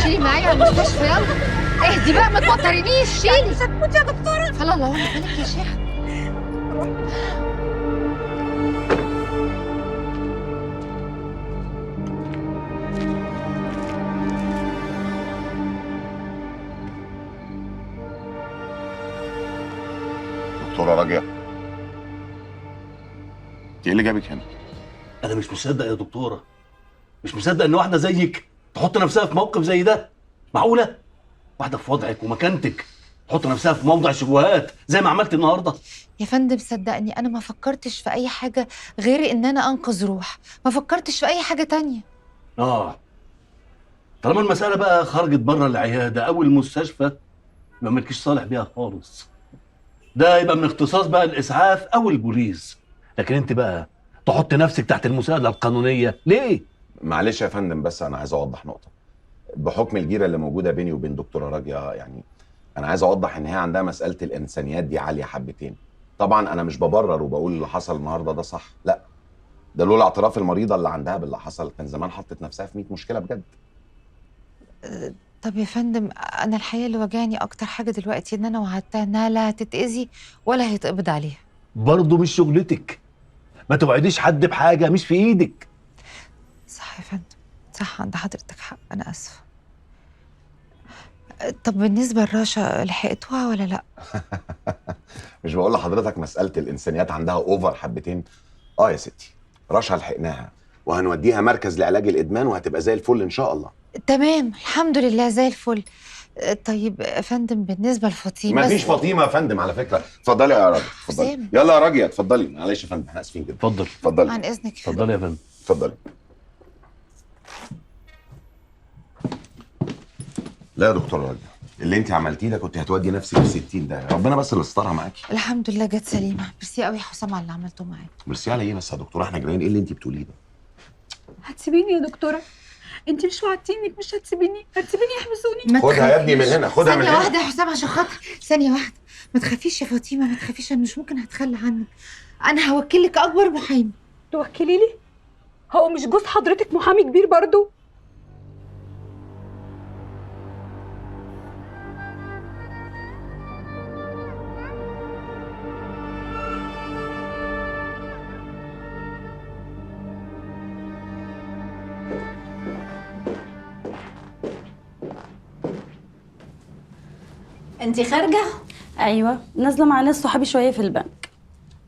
شيلي معايا على المستشفى، يلا اهدي بقى ما توترينيش. شيلي. مش هتموت يا دكتورة؟ فلا الله بالك يا شيخ. دكتورة راجية، انت ايه اللي جابك هنا؟ انا مش مصدق يا دكتورة، مش مصدق ان واحدة زيك تحط نفسها في موقف زي ده. معقولة؟ واحدة في وضعك ومكانتك تحط نفسها في موضع شبهات زي ما عملت النهارده؟ يا فندم صدقني انا ما فكرتش في اي حاجة غير ان انا انقذ روح، ما فكرتش في اي حاجة تانية. طالما المسالة بقى خرجت بره العيادة او المستشفى يبقى مالكيش صالح بيها خالص. ده يبقى من اختصاص بقى الاسعاف او البوليس، لكن انت بقى تحط نفسك تحت المساءلة القانونية ليه؟ معلش يا فندم، بس انا عايز اوضح نقطة. بحكم الجيرة اللي موجودة بيني وبين دكتورة راجيه، يعني انا عايز اوضح ان هي عندها مسالة الانسانيات دي عالية حبتين. طبعا انا مش ببرر وبقول اللي حصل النهارده ده صح، لا، ده لولا اعتراف المريضة اللي عندها باللي حصل كان زمان حطت نفسها في 100 مشكلة بجد. طب يا فندم انا الحقيقة اللي وجعني اكتر حاجة دلوقتي ان انا وعدتها انها لا هتتاذي ولا هيتقبض عليها. برضه مش شغلتك، ما توعديش حد بحاجة مش في ايدك. صح يا فندم، صح، عند حضرتك حق، انا اسفه. طب بالنسبة لرشا لحقتوها ولا لا؟ مش بقول لحضرتك مسالة الانسانيات عندها اوفر حبتين؟ يا ستي رشا لحقناها وهنوديها مركز لعلاج الادمان وهتبقى زي الفل ان شاء الله. تمام الحمد لله زي الفل. طيب يا فندم بالنسبة لفاطمة. مفيش فاطمة يا فندم على فكرة. اتفضلي يا راجل، اتفضلي. يلا يا راجل اتفضلي. معلش يا فندم احنا اسفين جدا. اتفضل اتفضلي. عن اذنك. اتفضلي يا فندم. اتفضلي. لا يا دكتور راجل، اللي انت عملتيه ده كنت هتودي نفسك في 60 ده، ربنا بس اللي سترها معاكي. الحمد لله جت سليمة. ميرسي قوي يا حسام على اللي عملته معايا. ميرسي على ايه بس يا دكتورة؟ احنا جايين ايه اللي انت بتقوليه ده؟ هتسيبيني يا دكتورة؟ انت مش وعدتيني انك مش هتسيبيني؟ هتسيبيني يحبسوني؟ خدها يا ابني من هنا، خدها من هنا. ثانية واحدة يا حسام عشان خاطر، ثانية واحدة. ما تخافيش يا فاطمة، ما تخافيش، أنا مش ممكن هتخلى عنك. أنا هوكلك أكبر محامي. توكلي لي؟ هو مش جوز حضرتك محامي كبير برضه؟ انتي خارجه؟ ايوه، نازله مع ناس صحابي شوية في البنك.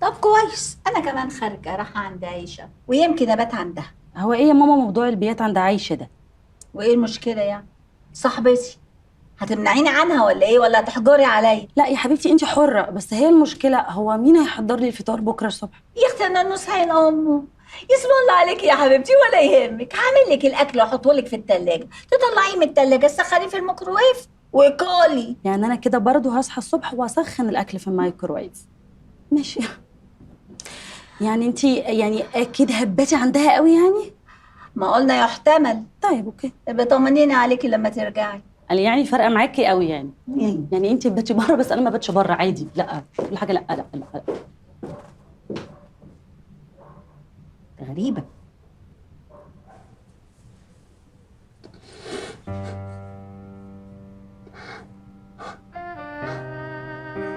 طب كويس، انا كمان خارجه رايحة عند عايشه ويمكن ابات عندها. هو ايه يا ماما موضوع البيات عند عايشه ده؟ وايه المشكلة يعني؟ صاحبتي هتمنعيني عنها ولا ايه؟ ولا هتحجري عليا؟ لا يا حبيبتي انت حره، بس هي المشكلة هو مين هيحضر لي الفطار بكره الصبح؟ يا اختي انا نص عين امه. يسم الله عليك يا حبيبتي، ولا يهمك، هعمل لك الاكل واحطه لك في الثلاجة، تطلعيه من الثلاجة تسخنيه في الميكروويف وكالي. يعني انا كده برضو هصحى الصبح واسخن الاكل في الميكروويف؟ ماشي. يعني انت يعني اكيد هبتي عندها قوي يعني؟ ما قلنا يحتمل. طيب okay، ابقي طمنيني عليكي لما ترجعي. قال يعني فارقه معاكي قوي يعني؟ يعني انت بتي بره بس انا ما بتش بره عادي. لا كل حاجة لا لا لا. غريبة.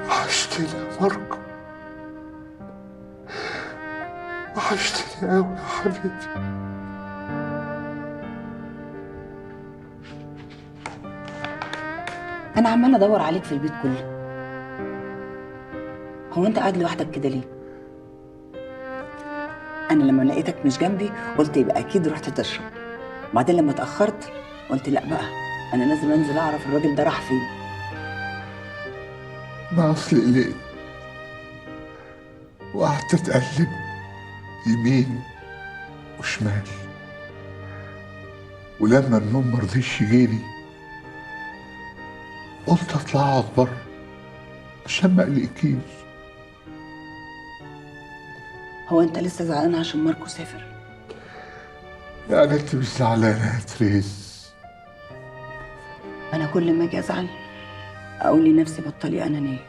وحشتني يا ماركو، وحشتني قوي يا حبيبي. أنا عمالة أدور عليك في البيت كله. هو أنت قاعد لوحدك كده ليه؟ أنا لما لقيتك مش جنبي قلت يبقى أكيد رحت تشرب. بعدين لما اتأخرت قلت لأ بقى أنا لازم أنزل أعرف الراجل ده راح فين. ما أصلي قلقت وقعدت أتقلب يمين وشمال، ولما النوم مرضيش يجيلي قلت اطلع اقعد بره عشان ما اقلقكيش. هو انت لسه زعلان عشان ماركو سافر؟ يعني انت مش زعلانة يا تريز؟ انا كل ما اجي ازعل اقول لنفسي بطلي انانية.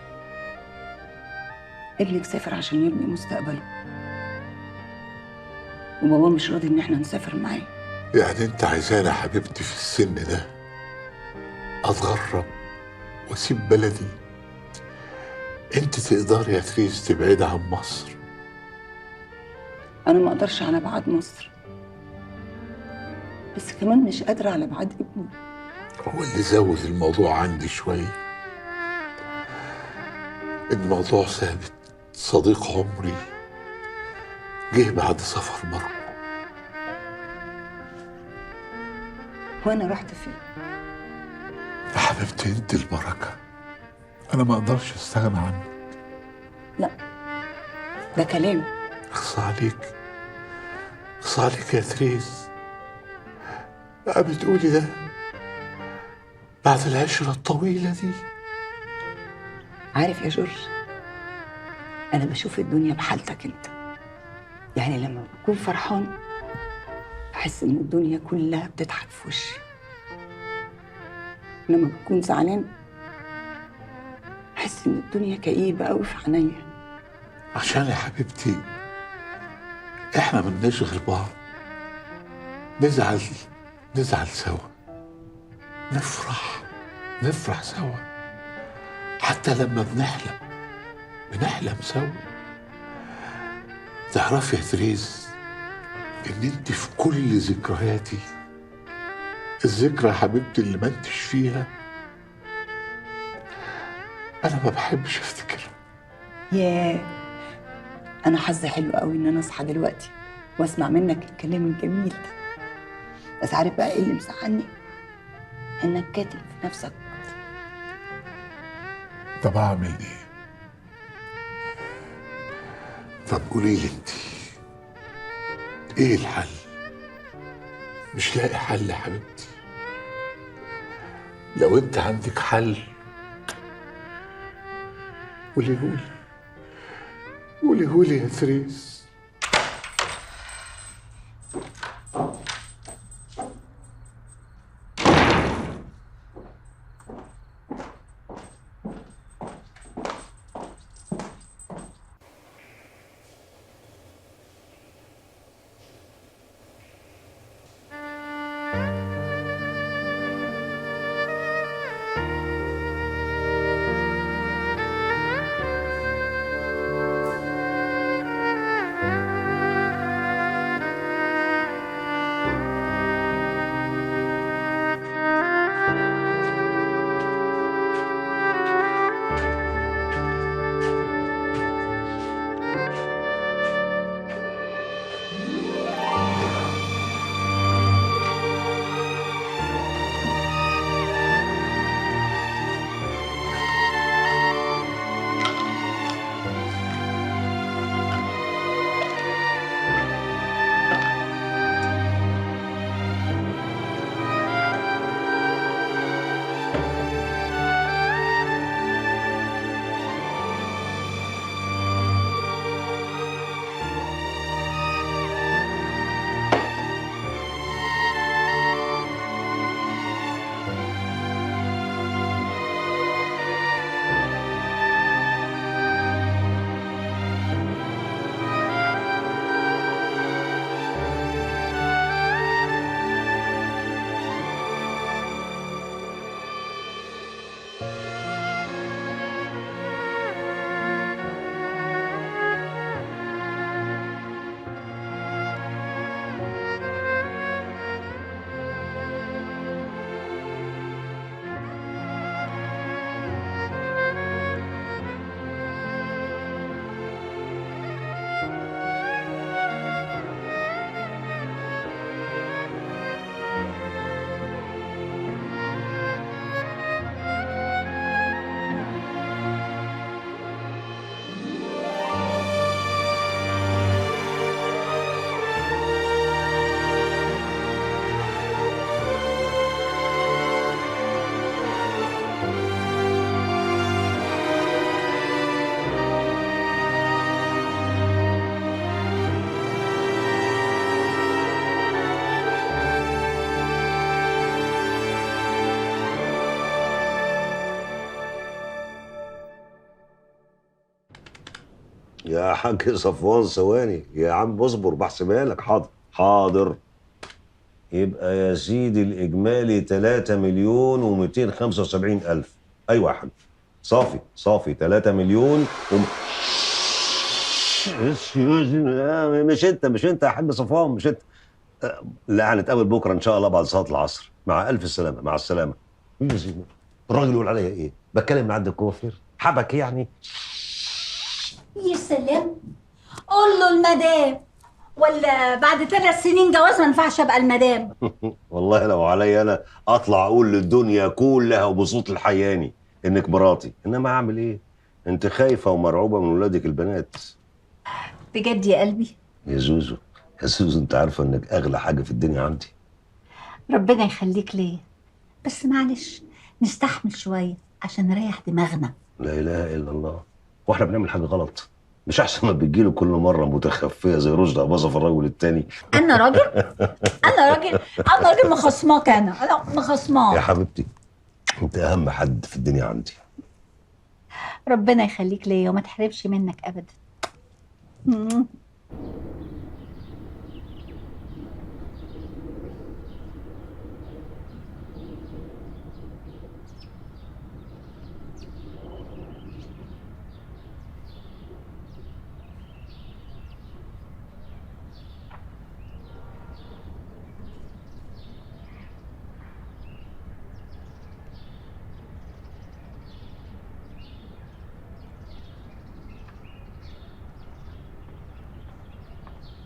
ابنك سافر عشان يبني مستقبله، وبابا مش راضي ان احنا نسافر معاه. يعني انت عايزانا يا حبيبتي في السن ده هتغرب واسيب بلدي. انت تقدري يا تريز تبعدي عن مصر؟ انا ما اقدرش على بعد مصر، بس كمان مش قادرة على بعد ابني. هو اللي زود الموضوع عندي شوية الموضوع ثابت صديق عمري جه بعد سفر ماركو. وانا رحت فين؟ يا حبيبتي انت البركة، انا ما اقدرش استغنى عنك. لا ده كلام. اخص عليك، اخص عليك يا تريز. بقى بتقولي ده بعد العشرة الطويلة دي؟ عارف يا جورج، أنا بشوف الدنيا بحالتك أنت. يعني لما بكون فرحان بحس إن الدنيا كلها بتضحك في وشي. لما بكون زعلان بحس إن الدنيا كئيبة أوي في عينيا. عشان يا حبيبتي إحنا ما بنشغل بعض، نزعل نزعل سوا، نفرح نفرح سوا، حتى لما بنحلم بنحلم سوا. تعرفي يا تريز ان انت في كل ذكرياتي، الذكرى يا حبيبتي اللي ما انتش فيها انا ما بحبش افتكرها. ياه، انا حظي حلو قوي ان انا اصحى دلوقتي واسمع منك الكلام الجميل ده. بس عارف بقى ايه اللي مزعلني؟ انك كاتب في نفسك. طب اعمل ايه؟ طب قولي لي انت ايه الحل؟ مش لاقي حل يا حبيبتي. لو انت عندك حل قوليهولي، قوليهولي يا تريز. يا حاج صفوان ثواني يا عم، اصبر بحسبها لك. حاضر حاضر. يبقى يا سيدي الاجمالي 3,275,000. ايوه يا حاج، صافي صافي 3 مليون مش انت، مش انت يا حاج صفوان، مش انت. لا هنتقابل بكره ان شاء الله بعد صلاة العصر. مع الف السلامة، مع السلامة. الراجل يقول عليا ايه؟ بتكلم من عند الكوافير حبك يعني. يا سلام، قول له المدام، ولا بعد 3 سنين جواز ما ينفعش ابقى المدام؟ والله لو عليا انا اطلع اقول للدنيا كلها وبصوت الحياني انك مراتي، انما اعمل ايه؟ انت خايفة ومرعوبه من ولادك البنات. بجد يا قلبي؟ يا زوزو، يا زوزو، انت عارفه انك اغلى حاجة في الدنيا عندي. ربنا يخليك ليا، بس معلش نستحمل شوية عشان نريح دماغنا. لا اله الا الله، واحنا بنعمل حاجة غلط؟ مش احسن ما بتجيله كل مرة متخفيه زي رشدي اباظة في الرجل التاني؟ انا راجل؟ انا راجل؟ انا راجل مخصماك، انا مخصماك يا حبيبتي. انت اهم حد في الدنيا عندي. ربنا يخليك ليا وما تحرمش منك ابدا.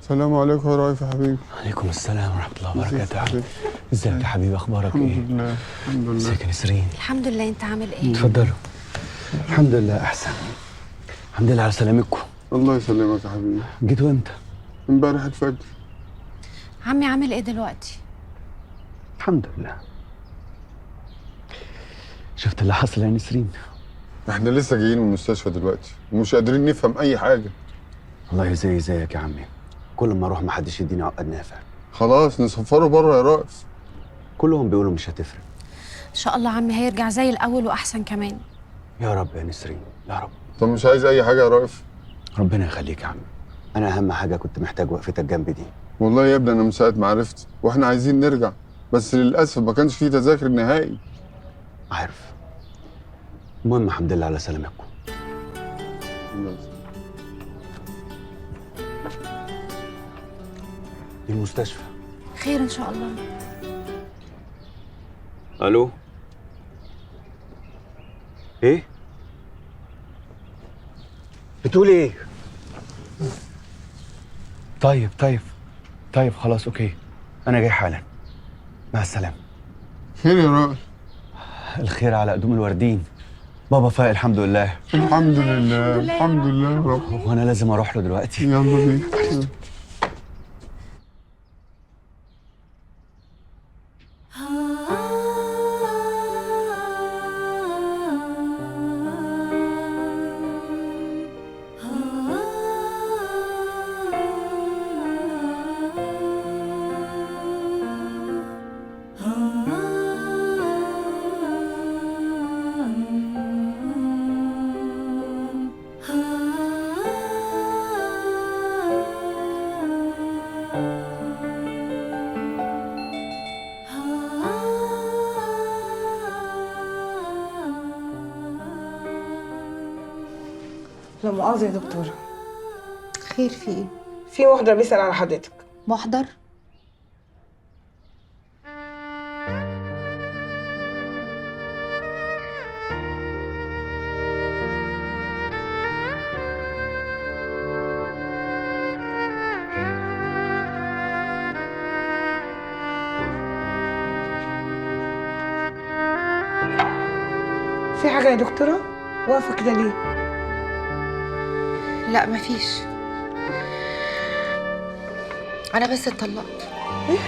السلام عليكم يا رائف يا حبيبي. عليكم السلام ورحمة الله وبركاته. ازيك يا حبيبي، اخبارك ايه؟ الحمد لله، الحمد لله. ازيك يا نسرين؟ الحمد لله، انت عامل ايه؟ اتفضلوا. الحمد لله احسن. الحمد لله على سلامتكم. الله يسلمك يا حبيبي. جيتوا امتى؟ امبارح الفجر. عمي عامل ايه دلوقتي؟ الحمد لله. شفت اللي حصل يا نسرين؟ احنا لسه جايين من المستشفى دلوقتي ومش قادرين نفهم اي حاجة. والله زي زيك يا عمي، كل ما اروح ما حدش يديني عقد نافع. خلاص نسفره بره يا رائف. كلهم بيقولوا مش هتفرق. ان شاء الله عمي هيرجع زي الاول واحسن كمان. يا رب يا نسرين، يا رب. طب مش عايز اي حاجة يا رائف؟ ربنا يخليك يا عمي، انا اهم حاجة كنت محتاج وقفتك جنبي دي. والله يا ابني انا من ساعة ما عرفت واحنا عايزين نرجع، بس للاسف ما كانش فيه تذاكر نهائي. عارف. المهم الحمد لله على سلامتكم. المستشفى خير ان شاء الله. الو، ايه بتقول ايه؟ طيب طيب طيب خلاص okay، انا جاي حالا. مع السلامة. خير يا رائف؟ الخير على قدوم الوردين. بابا فاق الحمد لله. الحمد لله، الحمد لله يا رب. وانا لازم اروح له دلوقتي. يلا بينا. لا مؤاخذة يا دكتورة. خير، في ايه؟ في محضر بيسأل على حضرتك. محضر؟ في حاجة يا دكتورة؟ واقفة كده ليه؟ لا مفيش، أنا بس اتطلقت. إيه؟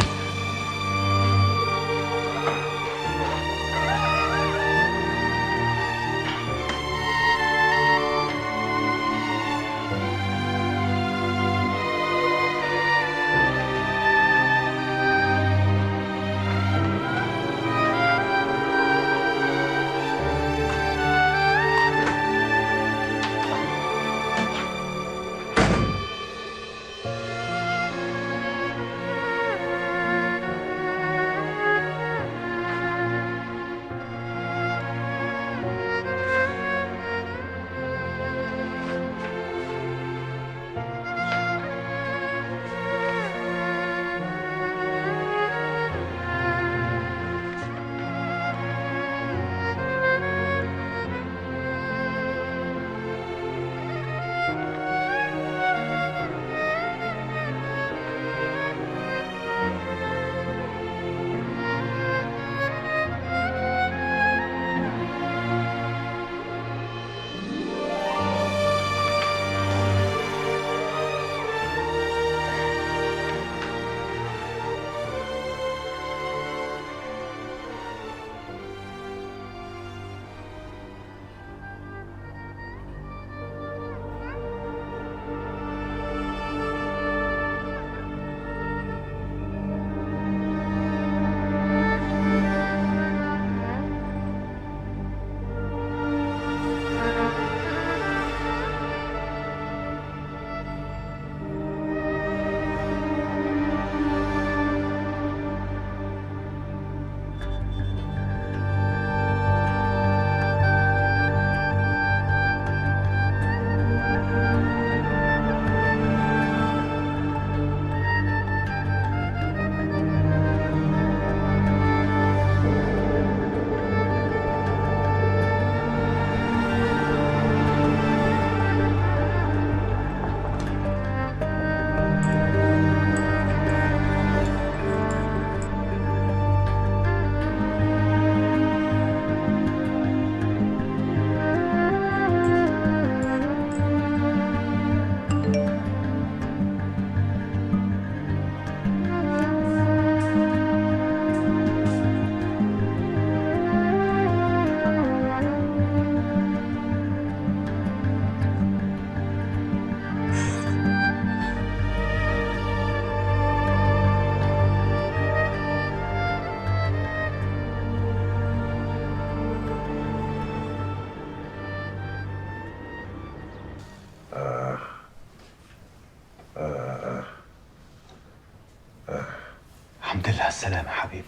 السلامة حبيبي.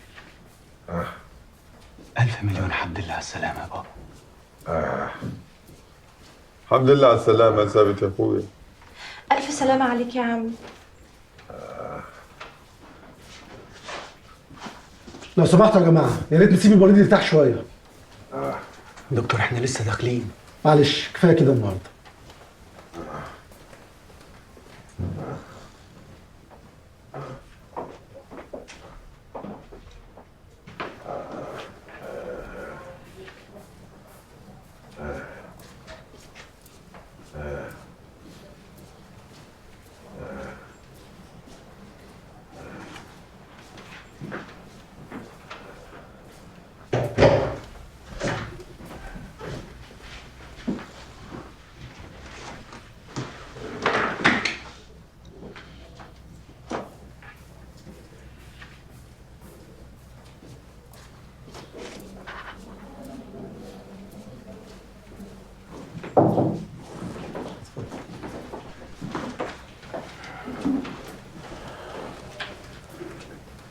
ألف مليون حمد لله على السلامة يا بابا. الحمد لله على السلامة يا ثابت يا أخويا. ألف سلامة عليك يا عم. لو سمحتوا يا جماعة، يا ريت نسيب المريض يرتاح شوية. دكتور احنا لسه داخلين. معلش كفاية كده النهاردة.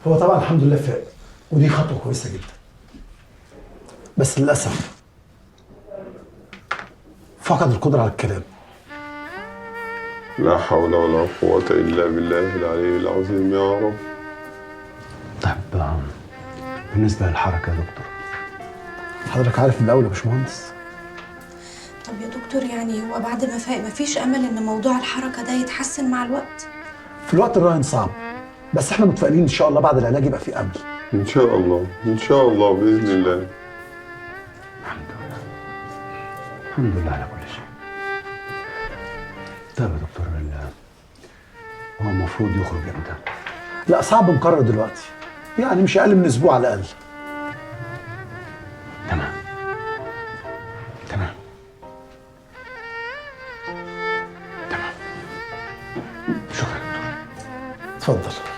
هو طبعا الحمد لله فاق، ودي خطوة كويسة جدا، بس للأسف فقد القدرة على الكلام. لا حول ولا قوة إلا بالله العلي العظيم يا رب. طيب بالنسبة للحركة يا دكتور؟ حضرتك عارف من الأول يا باشمهندس. طب يا دكتور يعني هو بعد ما فاق مفيش أمل إن موضوع الحركة ده يتحسن مع الوقت؟ في الوقت الراهن صعب، بس احنا متفائلين ان شاء الله بعد العلاج يبقى في امل. ان شاء الله، ان شاء الله باذن الله. الحمد لله، الحمد لله على كل شيء. طيب يا دكتور، هو المفروض يخرج امتى؟ لا صعب نقرر دلوقتي، يعني مش اقل من اسبوع على الاقل. تمام تمام تمام، شكرا دكتور. اتفضل.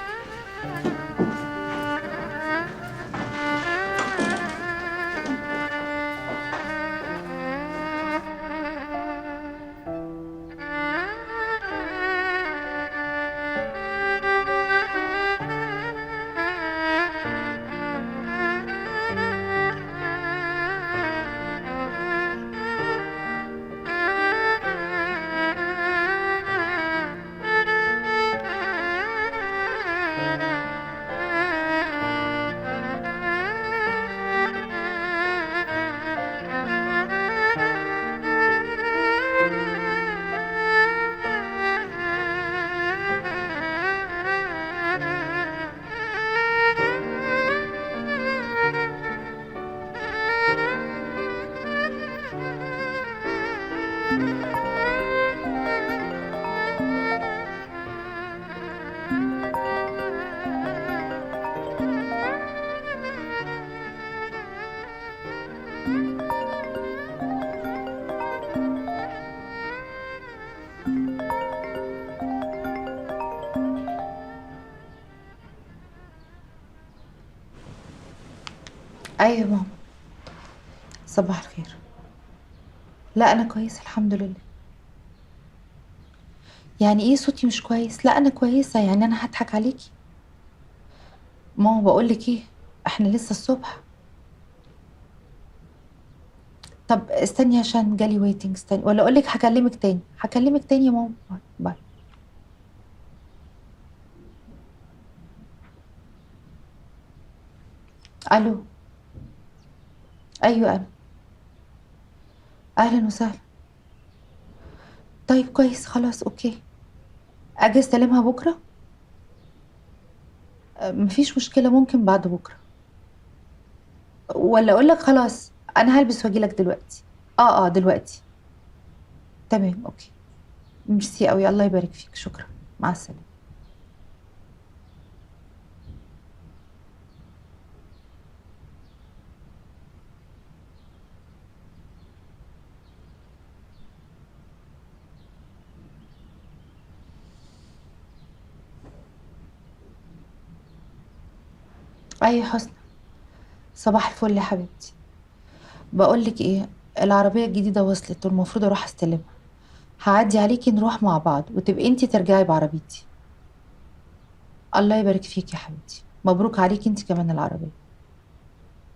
ايوه يا ماما، صباح الخير. لا انا كويسة الحمد لله. يعني ايه صوتي مش كويس؟ لا انا كويسة، يعني انا هضحك عليكي؟ ماما بقولك ايه، احنا لسه الصبح. طب استني عشان جالي waiting، استني ولا اقولك هكلمك تاني، هكلمك تاني يا ماما. bye bye. الو. ايوه انا. اهلا وسهلا. طيب كويس خلاص okay، اجي استلمها بكره؟ مفيش مشكلة، ممكن بعد بكره. ولا اقول لك خلاص انا هلبس واجي لك دلوقتي. اه دلوقتي. تمام okay، ميرسي قوي، الله يبارك فيك، شكرا، مع السلامة. اي حسنى، صباح الفل يا حبيبتي. بقولك ايه، العربية الجديدة وصلت والمفروض اروح استلمها. هعدي عليكي نروح مع بعض وتبقي انتي ترجعي بعربيتي. الله يبارك فيك يا حبيبتي. مبروك عليكي انت كمان العربية.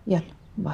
يلا باي.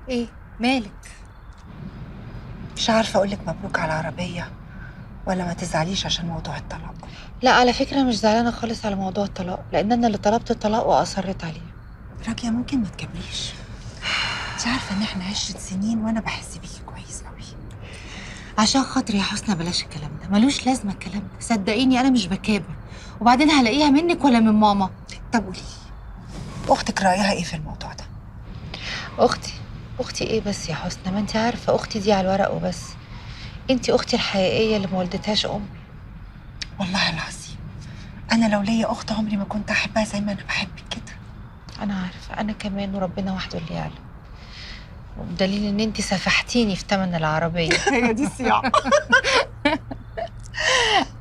ايه مالك؟ مش عارفه اقولك مبروك على العربية ولا ما تزعليش عشان موضوع الطلاق. لا على فكرة مش زعلانة خالص على موضوع الطلاق، لان انا اللي طلبت الطلاق واصريت عليه. راجيه ممكن ما تكمليش؟ انت عارفه ان احنا 10 سنين وانا بحس بيكي كويس قوي. عشان خاطري يا حسنى بلاش الكلام ده، ملوش لازمه الكلام ده، صدقيني انا مش بكابر. وبعدين هلاقيها منك ولا من ماما؟ طب قولي اختك رايها ايه في الموضوع ده؟ اختي ايه بس يا حسنى؟ ما انت عارفه اختي دي على الورق وبس. انت اختي الحقيقية اللي ما ولدتهاش امي. والله العظيم انا لو ليا اخت عمري ما كنت احبها زي ما انا بحبك كده. انا عارفه، انا كمان، وربنا وحده اللي يعلم. وبدليل ان انت سفحتيني في ثمن العربية. هي دي الصياعه.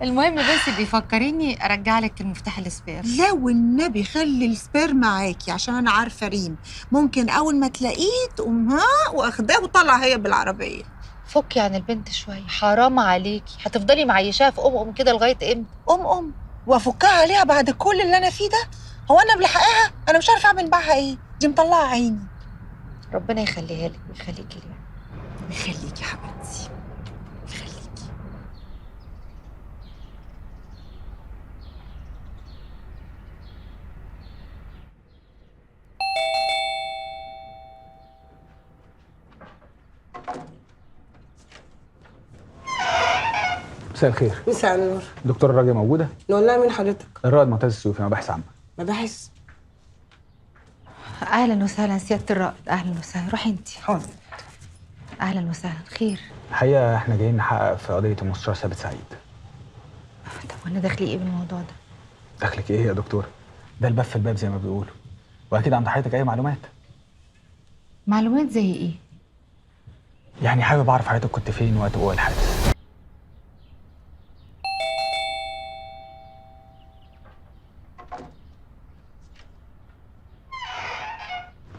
المهم بس بيفكريني ارجع لك المفتاح ال spare. لا والنبي خلي ال spare معاكي، عشان انا عارفه ريم ممكن اول ما تلاقيه تقوم ها واخداه وطالعه هي بالعربية. فكي عن البنت شوية، حرام عليكي، هتفضلي معيشاها في ام كده لغاية امتى؟ ام وافكها عليها بعد كل اللي انا فيه ده؟ هو انا ملحقاها؟ انا مش عارفه اعمل معاها ايه، دي مطلعه عيني. ربنا يخليها لك ويخليكي ليها. ويخليكي يا حبيبتي. مساء الخير. مساء النور. دكتورة راجية موجودة؟ نقول لها مين حضرتك؟ الرائد معتز السيوفي، مباحث عامة. مباحث؟ أهلا وسهلا سيادة الرائد، أهلا وسهلا، روحي أنت. حاضر. أهلا وسهلا، خير؟ الحقيقة إحنا جايين نحقق في قضية المستشار ثابت سعيد. طب وأنا دخلي إيه بالموضوع ده؟ دخلك إيه يا دكتورة؟ ده الباب في الباب زي ما بيقولوا، وأكيد عند حضرتك أي معلومات. معلومات زي إيه؟ يعني حابب أعرف حضرتك كنت فين وقت وقوع الحادث.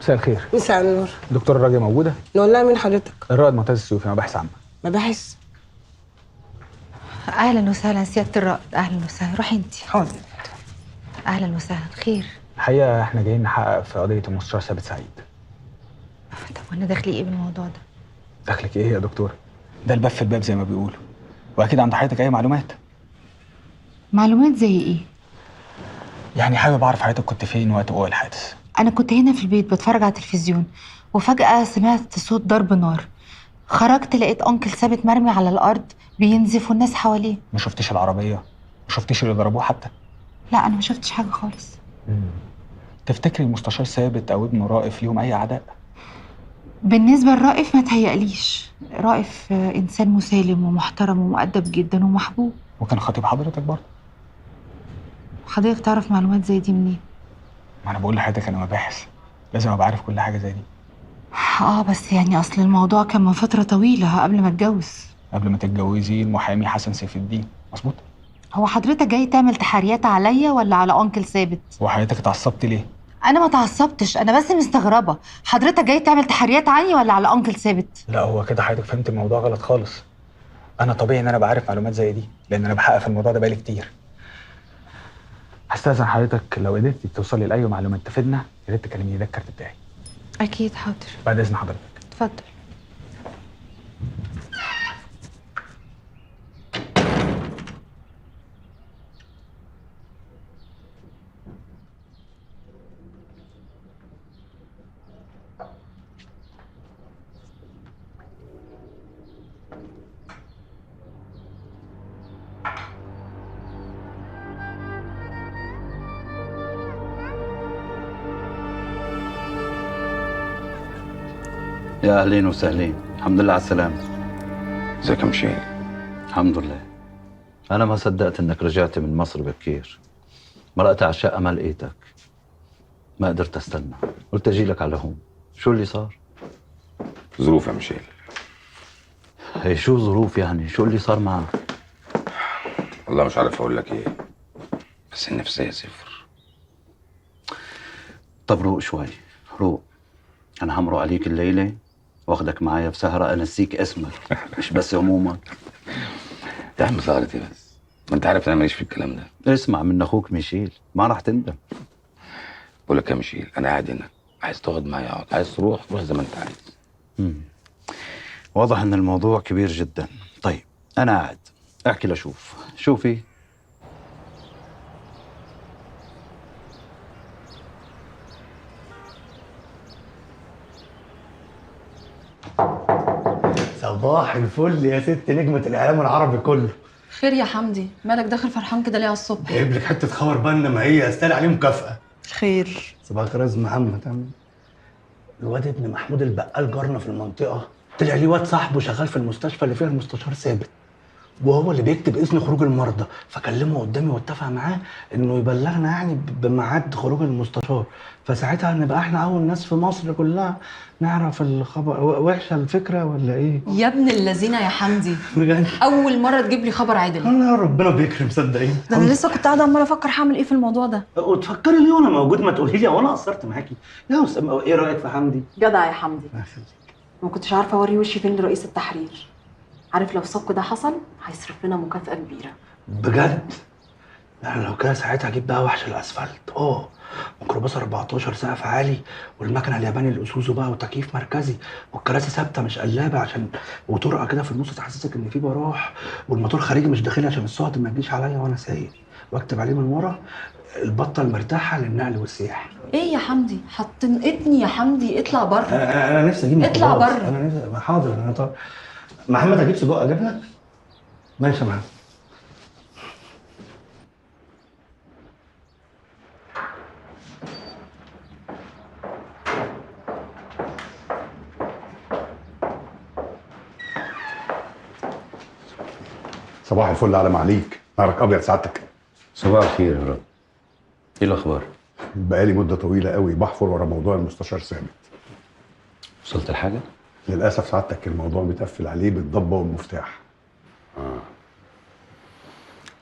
مساء الخير. مساء النور. دكتورة راجية موجودة؟ نقول لها مين حضرتك؟ الرائد معتز السيوفي، مباحث عامة. مباحث؟ أهلا وسهلا سيادة الرائد، أهلا وسهلا، روحي أنت. حاضر. أهلا وسهلا، خير؟ الحقيقة إحنا جايين نحقق في قضية المستشار ثابت سعيد. طب وأنا دخلي إيه بالموضوع ده؟ دخلك إيه يا دكتورة؟ ده الباب في الباب زي ما بيقولوا، وأكيد عند حضرتك أي معلومات. معلومات زي إيه؟ يعني حابب أعرف حضرتك كنت فين وقت وقوع الحادث. أنا كنت هنا في البيت بتفرج على التلفزيون، وفجأة سمعت صوت ضرب نار. خرجت لقيت أنكل ثابت مرمي على الأرض بينزف والناس حواليه. ما شفتيش العربية؟ ما شفتيش اللي ضربوه حتى؟ لا انا ما شفتش حاجة خالص. تفتكري المستشار ثابت او ابنه رائف ليهم اي عداء؟ بالنسبة لرائف ما تهيأليش. رائف انسان مسالم ومحترم ومؤدب جدا ومحبوب. وكان خطيب حضرتك برضه؟ حضرتك تعرف معلومات زي دي منين؟ ما انا بقول لحضرتك انا مباحث، لازم ابقى عارف كل حاجة زي دي. بس يعني اصل الموضوع كان من فترة طويلة قبل ما اتجوز. قبل ما تتجوزي المحامي حسن سيف الدين، مظبوط؟ هو حضرتك جاي تعمل تحريات عليا ولا على انكل ثابت؟ وحضرتك اتعصبتي ليه؟ انا ما اتعصبتش، انا بس مستغربه، حضرتك جاي تعمل تحريات عني ولا على انكل ثابت؟ لا هو كده حضرتك فهمت الموضوع غلط خالص. انا طبيعي ان انا بعرف معلومات زي دي لان انا بحقق في الموضوع ده بقالي كتير. هستأذن حضرتك لو قدرتي توصلي لاي معلومات تفيدنا يا ريت تكلميني، ده الكارت بتاعي. اكيد حاضر. بعد اذن حضرتك. اتفضل. يا اهلين وسهلين، الحمد لله على السلامة. ازيك يا مشيل؟ الحمد لله. أنا ما صدقت إنك رجعت من مصر بكير. مرقت على الشقة ما لقيتك. ما قدرت استنى، قلت أجي لك على هون. شو اللي صار؟ ظروف يا مشيل. هي شو ظروف يعني؟ شو اللي صار معك؟ والله مش عارف أقول لك إيه، بس النفسية صفر. طب روق شوي، روق. أنا همرق عليك الليلة واخدك معايا في سهرة أنسيك اسمك، مش بس همومك. يا عم سهرتي بس، ما أنت عارف أنا ماليش في الكلام ده. اسمع من أخوك ميشيل، ما راح تندم. بقول لك يا ميشيل، أنا قاعد هنا، عايز تقعد معايا اقعد، عايز تروح روح زي ما أنت عايز. واضح إن الموضوع كبير جدا. طيب أنا قاعد، احكي لأشوف، شوفي. صباح الفل يا ست نجمة الإعلام العربي كله. خير يا حمدي، مالك داخل فرحان كده ليه على الصبح؟ جايب لك حتة خبر بنا ما هي استاهل عليه مكافأة. خير. صباح الخير يا أستاذ محمد. الواد ابن محمود البقال جارنا في المنطقة، طلع ليه واد صاحبه شغال في المستشفى اللي فيها المستشار ثابت، وهو اللي بيكتب إذن خروج المرضى، فكلمه قدامي واتفق معاه إنه يبلغنا يعني بميعاد خروج المستشار، فساعتها نبقى إحنا أول ناس في مصر كلها نعرف الخبر. وحشة الفكرة ولا إيه؟ يا ابن اللذينة يا حمدي، أول مرة تجيب لي خبر عدل. أنا ربنا بيكرم صدقيني. ده أنا لسه كنت قاعدة عمالة أفكر هعمل إيه في الموضوع ده. وتفكري ليه وأنا موجود؟ ما تقولي لي، هو أنا قصرت معاكي؟ يا أستاذ إيه رأيك في حمدي؟ جدع يا حمدي. ما كنتش عارفة أوري وشي فين لرئيس التحرير. عارف لو الصك ده حصل هيصرف لنا مكافأة كبيرة. بجد؟ انا لو كده ساعتها هجيب بقى وحش الاسفلت، ميكروباص 14 سقف عالي، والمكنه الياباني الاسوزو بقى، وتكييف مركزي، والكراسي ثابتة مش قلابة عشان، وطرقه كده في النص تحسسك ان في براح، والموتور خارجي مش داخلي عشان الصوت ما يجيش عليا وانا سايق، واكتب عليه من ورا البطة المرتاحه للنقل والسياحة. ايه يا حمدي؟ هتنقطني يا حمدي، اطلع بره. انا نفسي اجيب، اطلع بره. انا نفسي، حاضر. انا طبعا محمد هجيب سجق، اجيب لك؟ ماشي يا محمد. صباح الفل على معاليك، نهارك ابيض سعادتك. صباح الخير يا رب. ايه الاخبار؟ بقالي مده طويلة قوي بحفر ورا موضوع المستشار ثابت. وصلت لحاجة؟ للاسف سعادتك الموضوع متقفل عليه بالضبه والمفتاح.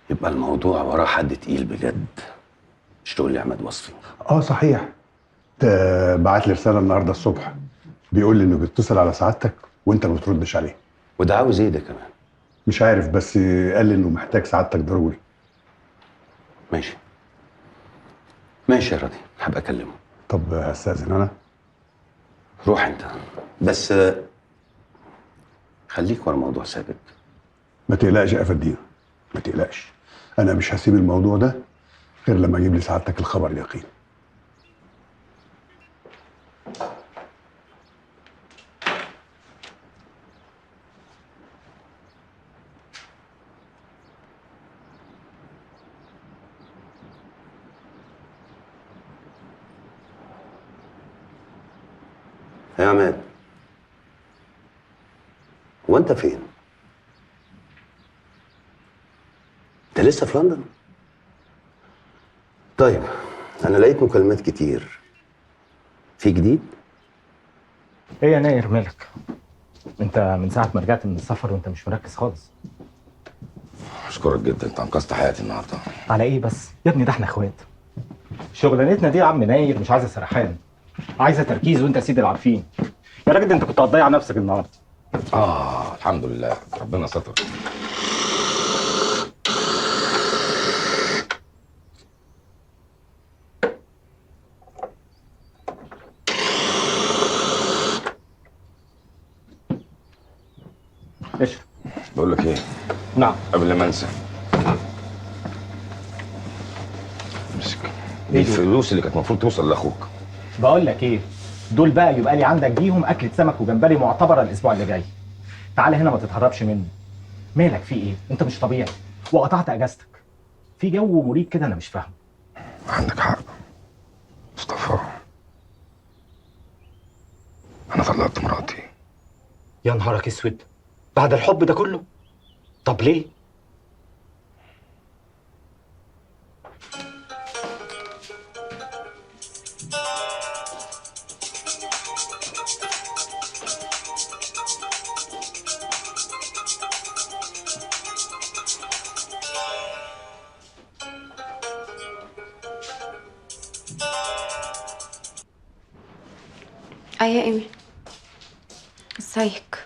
يبقى الموضوع وراه حد تقيل بجد. مش تقول لي عماد وصفي؟ صحيح، ده بعت لي رسالة النهارده الصبح بيقول لي انه بيتصل على سعادتك وانت ما بتردش عليه. وده عاوز ايه ده كمان؟ مش عارف، بس قال لي انه محتاج سعادتك ضروري. ماشي ماشي يا راضي، هبقى اكلمه. طب استاذن انا؟ روح انت بس، خليك ورا موضوع ثابت. ما تقلقش يا افندينا، ما تقلقش، انا مش هسيب الموضوع ده غير لما اجيب لسعادتك الخبر اليقين. يا عماد، هو انت فين؟ انت لسه في لندن؟ طيب انا لقيت مكالمات كتير، في جديد؟ ايه يا ناير مالك؟ انت من ساعة ما رجعت من السفر وانت مش مركز خالص. اشكرك جدا، انت انقذت حياتي النهارده. على ايه بس؟ يا ابني ده احنا اخوات. شغلانتنا دي يا عم ناير مش عايزه سرحان، عايزه تركيز، وانت سيد العارفين. يا راجل ده انت كنت هتضيع نفسك النهارده. الحمد لله ربنا ستر. اشرب. بقول لك ايه؟ نعم. قبل ما انسى، امسك دي الفلوس اللي كانت المفروض توصل لاخوك. بقول لك ايه؟ دول بقى يبقى لي عندك بيهم اكله سمك وجمبري معتبره الاسبوع اللي جاي. تعالى هنا ما تتهربش مني. مالك في ايه؟ انت مش طبيعي وقطعت اجازتك. في جو مريب كده انا مش فاهمه. عندك حق مصطفى، انا طلقت مراتي. يا نهارك اسود، بعد الحب ده كله؟ طب ليه؟ ايه يا ايمي، ازيك؟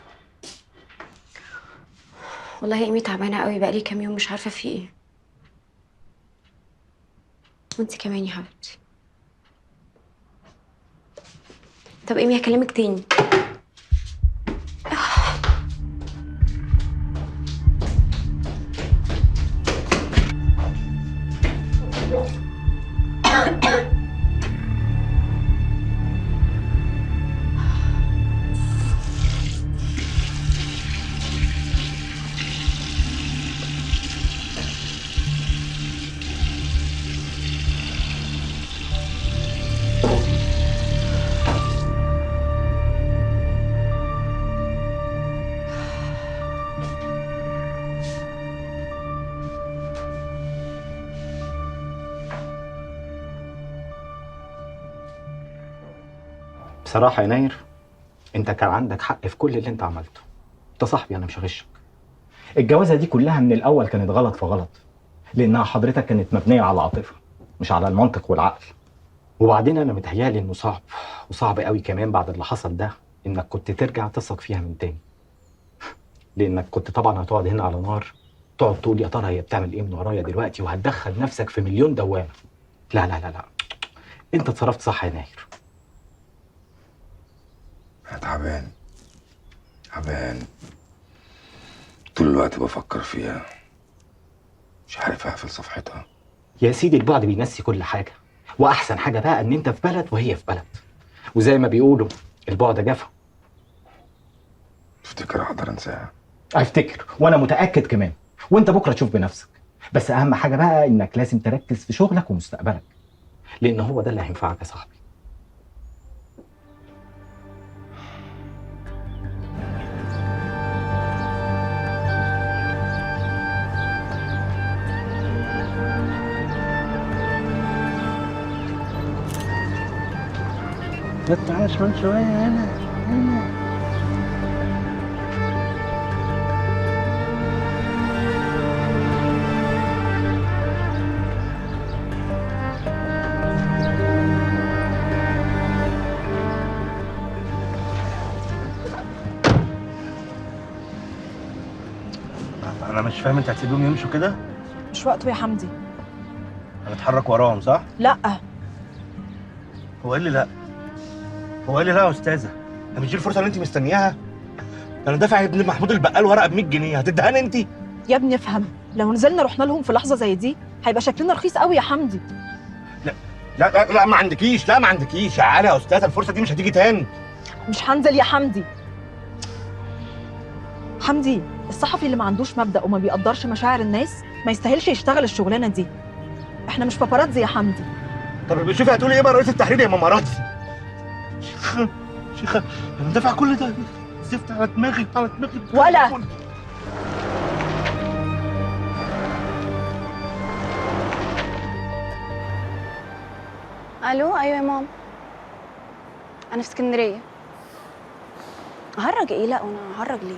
والله يا ايمي تعبانة قوي، بقالي كام يوم مش عارفه في ايه. وانت كمان يا حبيبتي. طب ايمي هكلمك تاني. بصراحة يا ناير، انت كان عندك حق في كل اللي انت عملته. انت صاحبي، انا مش هغشك. الجوازة دي كلها من الأول كانت غلط في غلط، لأنها حضرتك كانت مبنية على العاطفة مش على المنطق والعقل. وبعدين أنا متهيألي إنه صعب، وصعب قوي كمان بعد اللي حصل ده، إنك كنت ترجع تثق فيها من تاني. لأنك كنت طبعا هتقعد هنا على نار، تقعد تقول يا ترى هي بتعمل إيه من ورايا دلوقتي، وهتدخل نفسك في مليون دوامة. لا لا لا لا، انت اتصرفت صح يا ناير. أنا تعبان تعبان طول الوقت بفكر فيها، مش عارف أقفل صفحتها. يا سيدي البعد بينسي كل حاجة، وأحسن حاجة بقى إن أنت في بلد وهي في بلد، وزي ما بيقولوا البعد جفا. تفتكر أقدر أنساها؟ أفتكر، وأنا متأكد كمان، وأنت بكرة تشوف بنفسك. بس أهم حاجة بقى إنك لازم تركز في شغلك ومستقبلك، لأن هو ده اللي هينفعك يا صاحبي. تعالى شمال شوية، هنا هنا. أنا مش فاهم، أنت هتسيبهم يمشوا كده؟ مش وقته يا حمدي. هنتحرك وراهم صح؟ لأ. هو قال لي لأ. هو قال لي لا يا استاذه، ده مش دي الفرصة اللي انت مستنياها؟ ده انا دافع ابن محمود البقال ورقة ب 100 جنيه، هتديهاني انت؟ يا ابني افهم، لو نزلنا رحنا لهم في لحظة زي دي هيبقى شكلنا رخيص قوي يا حمدي. لا لا لا, لا ما عندكيش، لا ما عندكيش. تعالى يا استاذه، الفرصة دي مش هتيجي تاني. مش هنزل يا حمدي. حمدي، الصحفي اللي ما عندوش مبدأ وما بيقدرش مشاعر الناس ما يستاهلش يشتغل الشغلانة دي. احنا مش باباراتزي يا حمدي. طب شوفي هتقولي ايه بقى رئيس التحرير يا ماماراتزي؟ شيخه انا دافع كل ده، زفت على دماغي على دماغي. ولا الو. ايوه يا ماما، انا في اسكندرية. هرج ايه؟ لا وانا هرج ليه؟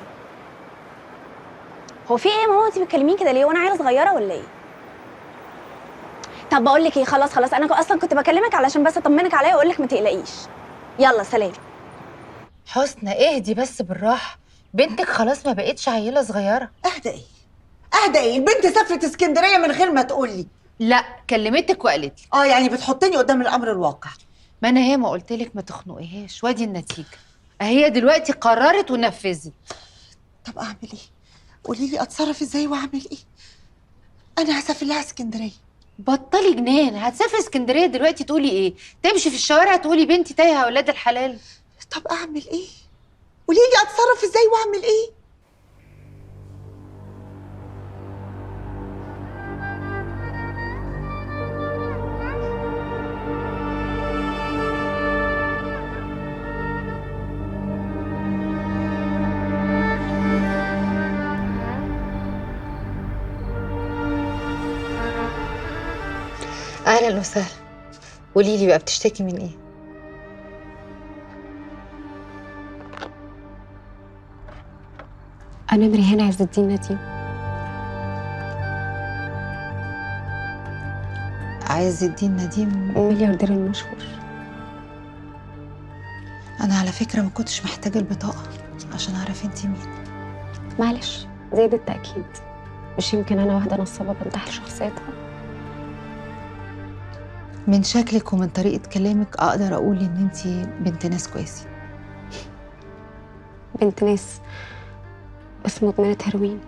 هو في ايه يا ماما؟ انت بتكلميني كده ليه وانا عيله صغيرة ولا ايه؟ طب بقول لك ايه، خلاص خلاص، انا اصلا كنت بكلمك علشان بس اطمنك عليا واقول لك ما تقلقيش. يلا سلام. حسنى اهدي بس بالراحة، بنتك خلاص ما بقتش عيله صغيرة. اهدى ايه؟ اهدى ايه؟ البنت سافرت اسكندرية من غير ما تقول لي. لا كلمتك وقالت لي. يعني بتحطني قدام الامر الواقع. ما انا هي ما قلت لك ما تخنقيهاش، وادي النتيجة هي دلوقتي قررت ونفذت. طب اعمل ايه؟ قولي لي اتصرف ازاي واعمل ايه؟ انا هسافر لها اسكندرية. بطلي جنان، هتسافري اسكندرية دلوقتي تقولي ايه؟ تمشي في الشوارع تقولي بنتي تايهه اولاد الحلال؟ طب اعمل ايه؟ قولي لي اتصرف ازاي واعمل ايه؟ اهلا وسهلا. قولي لي بقى بتشتكي من ايه؟ أنا مريهان عز الدين نديم. عز الدين نديم ملياردير المشهور. أنا على فكرة ما كنتش محتاجة البطاقة عشان أعرف أنتي مين. معلش زيد التأكيد، مش يمكن أنا واحدة نصابة بنتحل شخصيتها. من شكلك ومن طريقة كلامك أقدر أقول إن أنتي بنت ناس كويسة. بنت ناس بس مدمنة هيروين.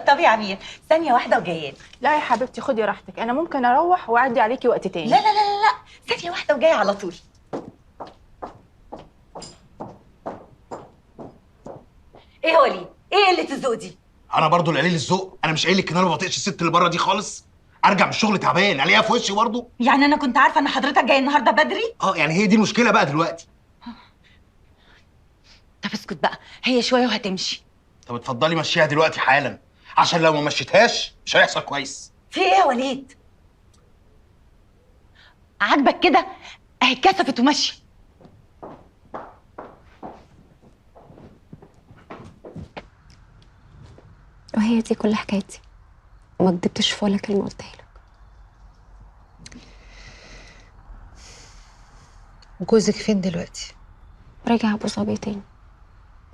طب يا عمير ثانية واحدة وجاية لك. لا يا حبيبتي خدي راحتك، أنا ممكن أروح وأعدي عليكي وقت تاني. لا لا لا لا، ثانية واحدة وجاية على طول. إيه هو ليه؟ إيه قلة الذوق دي؟ أنا برضو اللي قليل الذوق، أنا مش قايل لك إن أنا ما بطيقش الست اللي بره دي خالص؟ أرجع من الشغل تعبان ألاقيها في وشي برضو؟ يعني أنا كنت عارفة إن حضرتك جاي النهاردة بدري؟ يعني هي دي المشكلة بقى دلوقتي. طب اسكت بقى، هي شوية وهتمشي. طب اتفضلي مشيها دلوقتي حالا، عشان لو ما مشيتهاش مش هيحصل كويس. في ايه يا وليد؟ عاجبك كده؟ اهي اتكسفت وماشية. وهي دي كل حكايتي، وما كدبتش في ولا كلمة قلتها لك. وجوزك فين دلوقتي؟ راجع ابو ظبي تاني.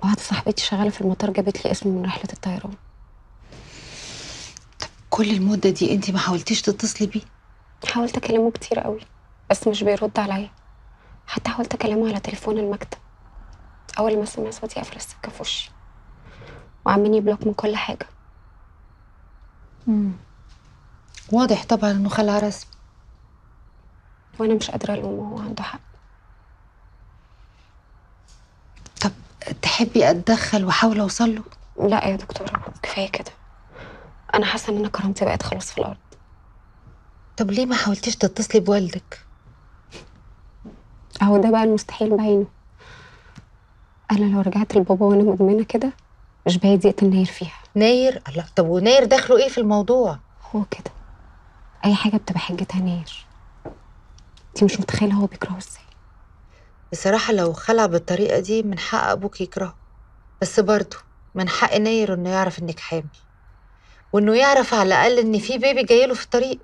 واحدة صاحبتي شغالة في المطار جابت لي اسمه من رحله الطيران. طب كل المدة دي انت ما حاولتيش تتصلي بيه؟ حاولت اكلمه كتير قوي بس مش بيرد عليا. حتى حاولت اكلمه على تليفون المكتب. اول ما سمع صوتي قفل السكة في وشي وعملني بلوك من كل حاجة. واضح طبعا انه خلع رسمي. وانا مش قادرة الومه، هو عنده حق. طب تحبي اتدخل واحاول اوصل له؟ لا يا دكتورة كفاية كده، انا حاسه ان انا كرامتي بقت خلاص في الارض. طب ليه ما حاولتيش تتصلي بوالدك؟ اهو ده بقى المستحيل بعينه. انا لو رجعت لبابا وانا مدمنه كده مش بعيد يقتل ناير فيها. ناير؟ الله، طب وناير دخله ايه في الموضوع؟ هو كده اي حاجة بتبقى حجتها ناير. انت مش متخيله هو بيكرهه ازاي. بصراحة لو خلع بالطريقة دي من حق ابوك يكرهه، بس برضه من حق ناير انه يعرف انك حامل، وانه يعرف على الاقل ان في بيبي جايله في الطريق.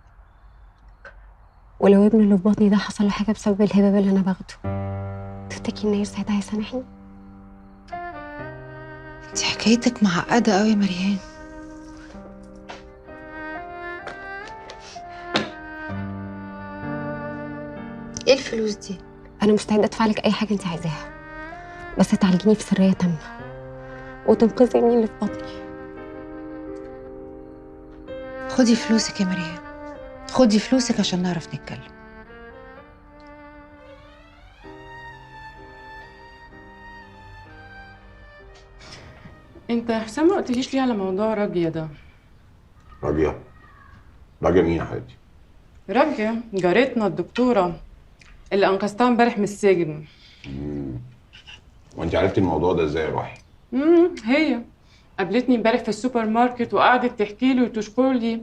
ولو ابني اللي في بطني ده حصل له حاجة بسبب الهباب اللي انا باخده، تفتكري ان ناير ساعتها هيسامحني؟ انت حكايتك معقدة قوي يا مريان. ايه الفلوس دي؟ انا مستعدة ادفع لك اي حاجة انت عايزاها، بس تعالجيني في سرية تامة وتنقذي ابني اللي في بطني. خدي فلوسك يا مريم، خدي فلوسك عشان نعرف نتكلم. انت يا حسام ما قلتليش ليه على موضوع راجية ده؟ راجية؟ راجية مين يا حبيبتي؟ راجية جارتنا الدكتورة اللي انقذتها امبارح من السجن. وانت عرفتي الموضوع ده ازاي يا روحي؟ هي قابلتني امبارح في السوبر ماركت وقعدت تحكي لي وتشكر لي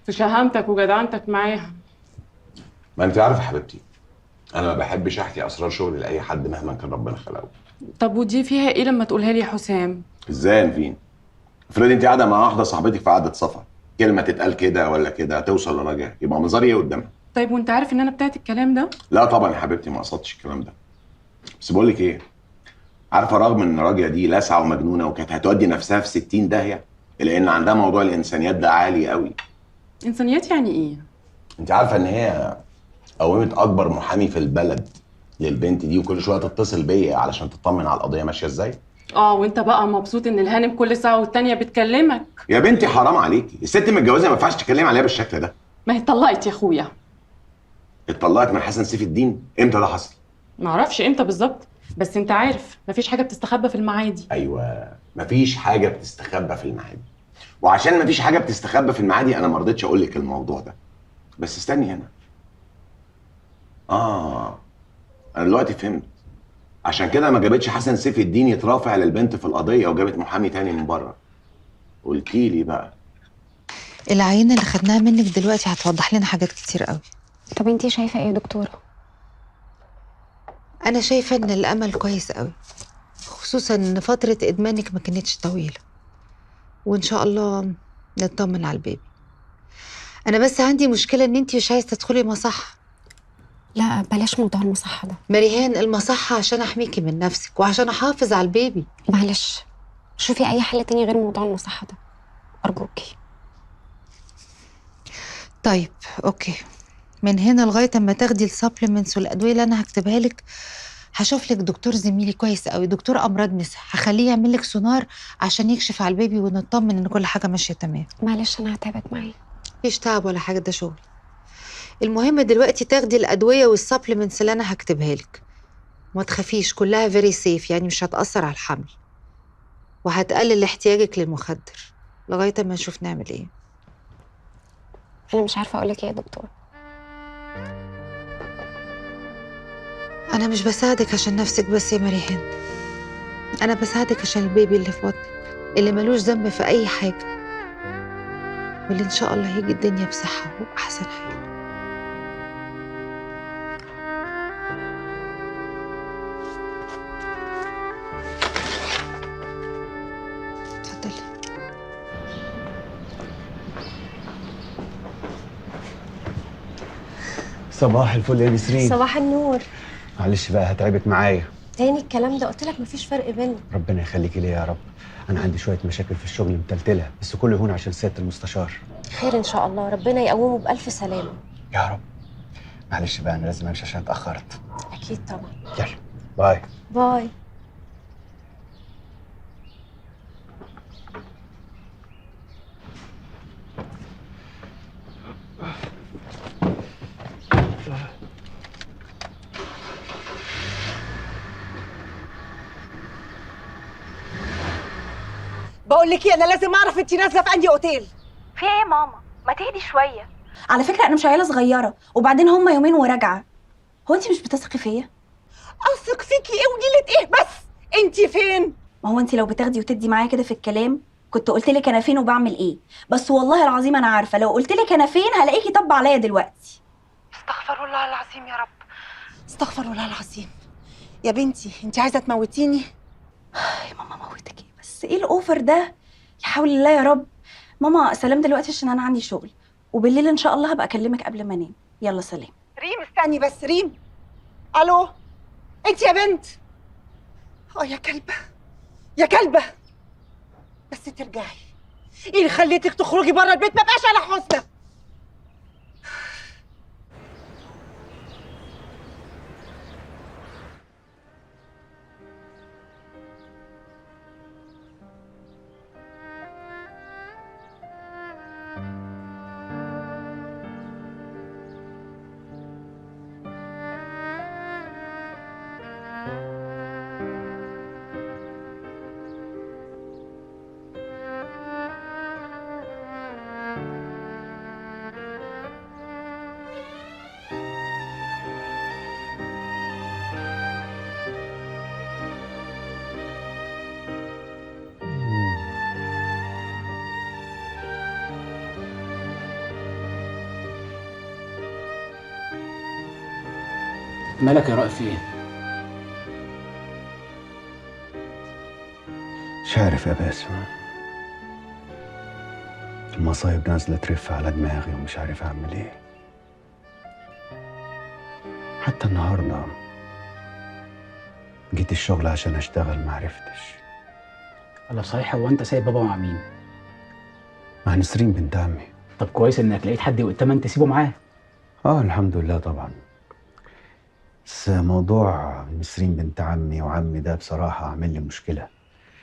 في شهامتك وجدعنتك معاها. ما انت عارفه حبيبتي، انا ما بحبش احكي اسرار شغلي لاي حد مهما كان ربنا خلقه. طب ودي فيها ايه لما تقولها لي يا حسام؟ ازاي يا نفين؟ افرضي انت قاعدة مع واحدة صاحبتك في قعدة سفر، كلمة تتقال كده ولا كده توصل لراجع، يبقى منظري ايه قدامها؟ طيب وانت عارف ان انا بتاعت الكلام ده؟ لا طبعا يا حبيبتي ما قصدتش الكلام ده. بس بقول لك ايه؟ عارفه رغم ان راجيه دي لاسعه ومجنونه وكانت هتودي نفسها في 60 داهية، الا ان عندها موضوع الانسانيات ده عالي قوي. انسانيات يعني ايه؟ انت عارفه ان هي قومت اكبر محامي في البلد للبنت دي، وكل شوية تتصل بيا علشان تطمن على القضية ماشية ازاي؟ اه وانت بقى مبسوط ان الهانم كل ساعة والتانية بتكلمك؟ يا بنتي حرام عليكي، الست متجوزة ما ينفعش تتكلمي عليها بالشكل ده. ما هي اتطلقت يا اخويا. اتطلقت من حسن سيف الدين؟ امتى ده حصل؟ معرفش امتى بالظبط، بس انت عارف مفيش حاجة بتستخبى في المعادي. ايوه مفيش حاجة بتستخبى في المعادي، وعشان مفيش حاجة بتستخبى في المعادي انا ما رضيتش اقول لك الموضوع ده. بس استني هنا. انا دلوقتي فهمت. عشان كده ما جابتش حسن سيف الدين يترافع للبنت في القضية وجابت محامي تاني من بره. قلتي لي بقى العينة اللي خدناها منك دلوقتي هتوضح لنا حاجات كتير قوي. طب انتي شايفه ايه يا دكتورة؟ انا شايفه ان الامل كويس قوي، خصوصا ان فترة ادمانك ما كانتش طويلة، وان شاء الله نطمن على البيبي. انا بس عندي مشكلة ان انتي مش عايزه تدخلي مصحه. لا بلاش موضوع المصحه ده مريهان. المصحه عشان احميكي من نفسك وعشان احافظ على البيبي. معلش شوفي اي حل تاني غير موضوع المصحه ده ارجوكي. طيب okay، من هنا لغاية اما تاخدي ال supplements والادوية اللي انا هكتبها لك هشوف لك دكتور زميلي كويس قوي، دكتور امراض نساء، هخليه يعمل لك سونار عشان يكشف على البيبي ونطمن ان كل حاجة ماشية تمام. معلش انا هتعبك معايا. مفيش تعب ولا حاجة، ده شغل. المهم دلوقتي تاخدي الادوية وال supplements اللي انا هكتبها لك، وما تخافيش كلها very safe، يعني مش هتاثر على الحمل وهتقلل احتياجك للمخدر لغاية ما نشوف نعمل ايه. انا مش عارفه اقول لك ايه يا دكتور. أنا مش بساعدك عشان نفسك بس يا مريهان، أنا بساعدك عشان البيبي اللي في بطنك اللي ملوش ذنب في أي حاجة، واللي إن شاء الله هيجي الدنيا بصحة وأحسن حال. اتفضلي. صباح الفل يا نسرين. صباح النور. معلش بقى هتعبك معايا تاني. الكلام ده قلت لك مفيش فرق بيننا. ربنا يخليكي ليا يا رب. انا عندي شوية مشاكل في الشغل متلتله، بس كله يهون عشان سيادة المستشار. خير ان شاء الله، ربنا يقومه بالف سلامه يا رب. معلش بقى انا لازم امشي عشان اتاخرت. اكيد طبعا. يلا bye bye. بقول لك ايه، انا لازم اعرف انت نازله في انهي اوتيل. في ايه يا ماما؟ ما تهدي شوية. على فكرة انا مش عيله صغيرة، وبعدين هما يومين وراجعه. هو انت مش بتثقي فيا؟ اثق فيكي ايه ونيله ايه؟ بس انت فين؟ ما هو انت لو بتاخدي وتدي معايا كده في الكلام كنت قلت لك انا فين وبعمل ايه. بس والله العظيم انا عارفه لو قلت لك انا فين هلاقيكي طب عليا دلوقتي. استغفر الله العظيم يا رب، استغفر الله العظيم. يا بنتي انت عايزه تموتيني؟ يا ماما موتك ايه بس؟ ايه ال over ده؟ يا حول الله يا رب. ماما سلام دلوقتي عشان انا عندي شغل، وبالليل ان شاء الله هبقى اكلمك قبل ما انام. يلا سلام. ريم استني بس. ريم الو، انت يا بنت. يا كلبه يا كلبه، بس ترجعي. ايه اللي خليتك تخرجي بره البيت؟ ما بقاش على حسنى. مالك يا رائف، ايه؟ مش عارف يا باسم، المصايب نازلة ترف على دماغي ومش عارف أعمل إيه. حتى النهاردة جيت الشغل عشان أشتغل ما عرفتش. الله صحيح، هو أنت سايب بابا مع مين؟ مع نسرين بنت عمي. طب كويس إنك لقيت حد يؤتمن تسيبه معاه. آه الحمد لله طبعا. بس موضوع نسرين بنت عمي وعمي ده بصراحة عامل لي مشكلة،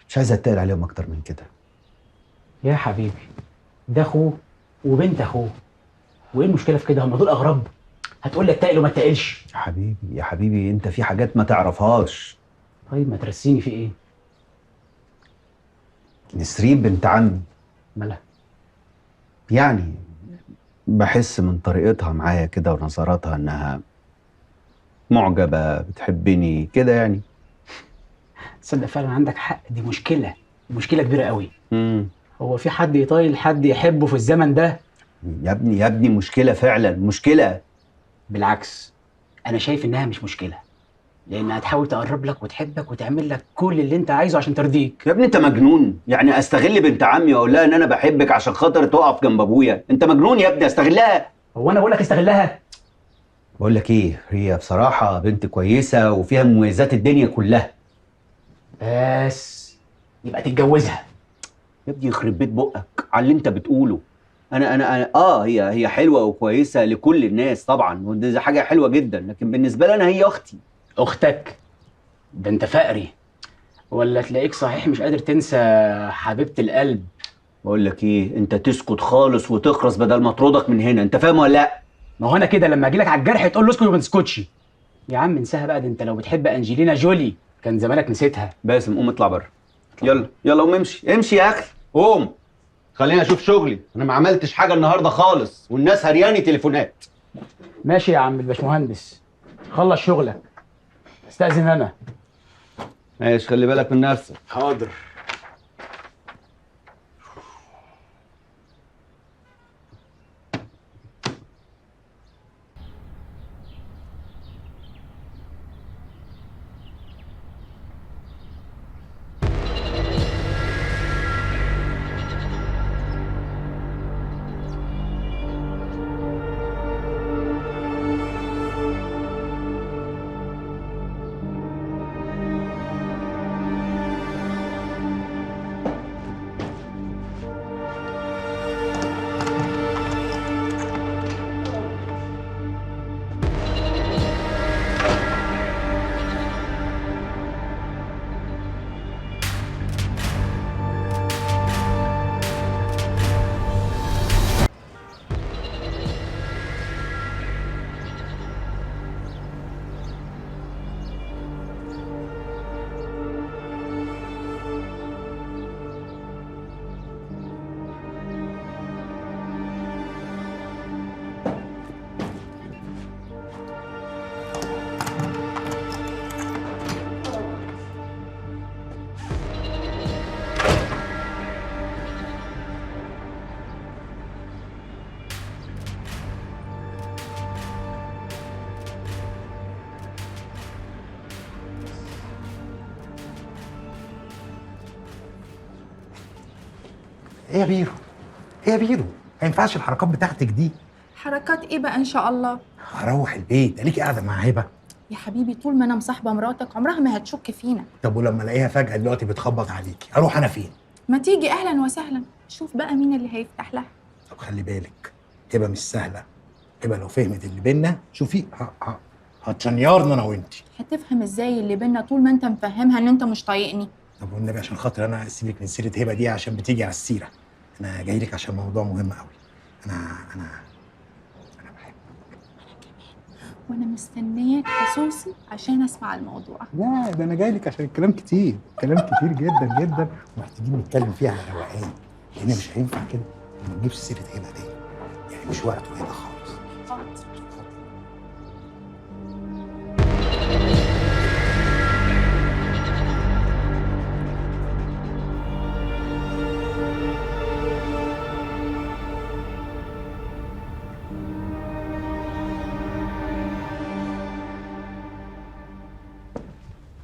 مش عايز أتقل عليهم أكتر من كده. يا حبيبي ده أخوه وبنت أخوه، وإيه المشكلة في كده؟ هم دول أغراب؟ هتقول لي اتقل وما اتقلش؟ يا حبيبي يا حبيبي أنت في حاجات ما تعرفهاش. طيب ما ترسيني في إيه؟ نسرين بنت عمي مالها؟ يعني بحس من طريقتها معايا كده ونظراتها إنها معجبة، بتحبني كده يعني. تصدق فعلا عندك حق، دي مشكلة، مشكلة كبيرة قوي. هو في حد يطايل حد يحبه في الزمن ده؟ يا ابني يا ابني مشكلة فعلا، مشكلة. بالعكس أنا شايف إنها مش مشكلة، لأنها هتحاول تقرب لك وتحبك وتعمل لك كل اللي أنت عايزه عشان ترضيك. يا ابني أنت مجنون، يعني أستغل بنت عمي وأقول لها إن أنا بحبك عشان خاطر تقف جنب أبويا؟ أنت مجنون يا ابني، أستغلها؟ هو أنا بقول لك استغلها؟ بقول لك إيه، هي بصراحة بنت كويسة وفيها مميزات الدنيا كلها. بس يبقى تتجوزها. يا ابني يخرب بيت بقك على اللي انت بتقوله. انا انا, أنا هي حلوة وكويسة لكل الناس طبعا، ودي حاجة حلوة جدا، لكن بالنسبة لي انا هي اختي. اختك؟ ده انت فقري، ولا تلاقيك صحيح مش قادر تنسى حبيبه القلب. بقول لك ايه، انت تسكت خالص وتخرس بدل ما اطردك من هنا، انت فاهم ولا لا؟ ما هو انا كده لما اجي لك على الجرح تقول له اسكت وما تسكتش. يا عم انساها بقى، ده انت لو بتحب انجلينا جولي كان زمانك نسيتها. باسم قوم اطلع بره، يلا يلا قوم امشي امشي يا اخي، قوم خليني اشوف شغلي، انا ما عملتش حاجة النهارده خالص والناس هرياني تليفونات. ماشي يا عم الباشمهندس، خلص شغلك، استأذن انا. ماشي، خلي بالك من نفسك. حاضر. ايه يا بيرو؟ ايه يا بيرو؟ ما ينفعش الحركات بتاعتك دي. حركات ايه بقى ان شاء الله؟ هروح البيت اليكي قاعدة مع هبه. يا حبيبي طول ما انا مصاحبه مراتك عمرها ما هتشك فينا. طب ولما الاقيها فجاة دلوقتي بتخبط عليكي اروح انا فين؟ ما تيجي اهلا وسهلا، شوف بقى مين اللي هيفتح لها. طب خلي بالك هبه مش سهلة، هبه لو فهمت اللي بينا شوفي هتشنيرنا انا وانتي. هتفهم ازاي اللي بينا طول ما انت مفهمها ان انت مش طايقني؟ طب والنبي عشان خاطر انا اسيبك من سيره هبه دي عشان بتيجي على السيرة. انا جاي لك عشان موضوع مهم قوي. انا انا انا بحبك. انا كمان، وانا مستنياك خصوصي عشان اسمع الموضوع. لا ده انا جاي لك عشان الكلام كتير، كلام كتير جدا جدا، ومحتاجين نتكلم فيه على روقان، لان مش هينفع كده ما نجيبش سيره هبه تاني، يعني مش وقته هبه خالص. حاضر.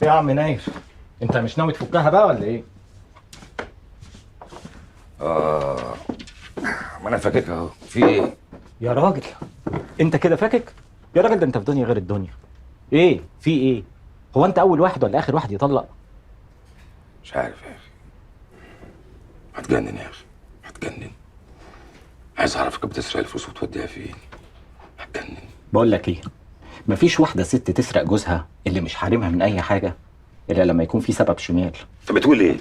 يا عم نايف، انت مش ناوي تفكها بقى ولا ايه؟ ما انا فاككها اهو، في ايه؟ يا راجل انت كده فاكك؟ يا راجل ده انت في دنيا غير الدنيا. ايه؟ في ايه؟ هو انت اول واحد ولا اخر واحد يطلق؟ مش عارف يا اخي، هتجنن يا اخي، هتجنن. عايز اعرف كانت بتسرق الفلوس وتوديها فين؟ هتجنن. بقول لك ايه؟ مفيش واحدة ست تسرق جوزها اللي مش حارمها من اي حاجة الا لما يكون في سبب شمال. انت بتقول ايه؟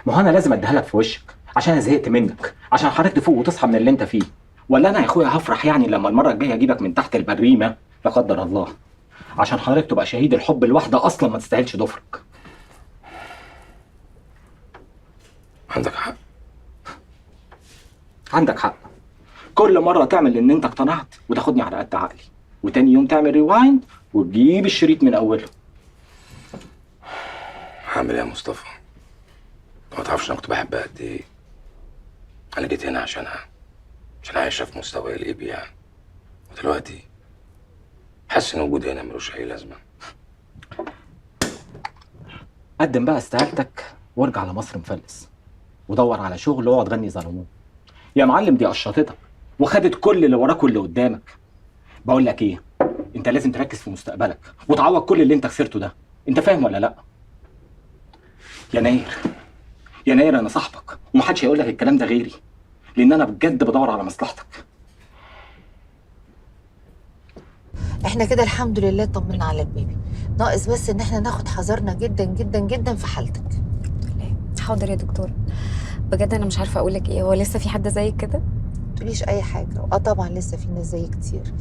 ما هو انا لازم اديها لك في وشك عشان انا زهقت منك، عشان حضرتك تفوق وتصحى من اللي انت فيه. ولا انا يا اخويا هفرح يعني لما المرة الجاية اجيبك من تحت البريمه لا قدر الله، عشان حضرتك تبقى شهيد الحب الواحدة اصلا ما تستاهلش ضفرك. عندك حق. عندك حق. كل مرة تعمل ان انت اقتنعت وتاخدني على قد عقلي، وتاني يوم تعمل rewind وتجيب الشريط من اوله. هعمل ايه يا مصطفى؟ ما تعرفش انا كنت بحبها قد ايه. انا جيت هنا عشانها، عشان عايشه في مستوى الاي بي يعني، ودلوقتي حاسس ان وجودي هنا ملوش اي لازمه. قدم بقى استقالتك وارجع لمصر مفلس، ودور على شغل واقعد غني ظلموه. يا معلم دي قشطتك وخدت كل اللي وراك واللي قدامك. بقول لك ايه، انت لازم تركز في مستقبلك وتعوض كل اللي انت خسرته ده، انت فاهم ولا لا؟ يا ناير، يا ناير انا صاحبك ومحدش هيقول لك الكلام ده غيري، لان انا بجد بدور على مصلحتك. احنا كده الحمد لله طمنا على البيبي، ناقص بس ان احنا ناخد حذرنا جدا جدا جدا في حالتك. حاضر يا دكتورة، بجد انا مش عارفه اقول لك ايه، هو لسه في حد زيك كده؟ تقوليش اي حاجة. اه طبعا لسه في ناس زي كتير،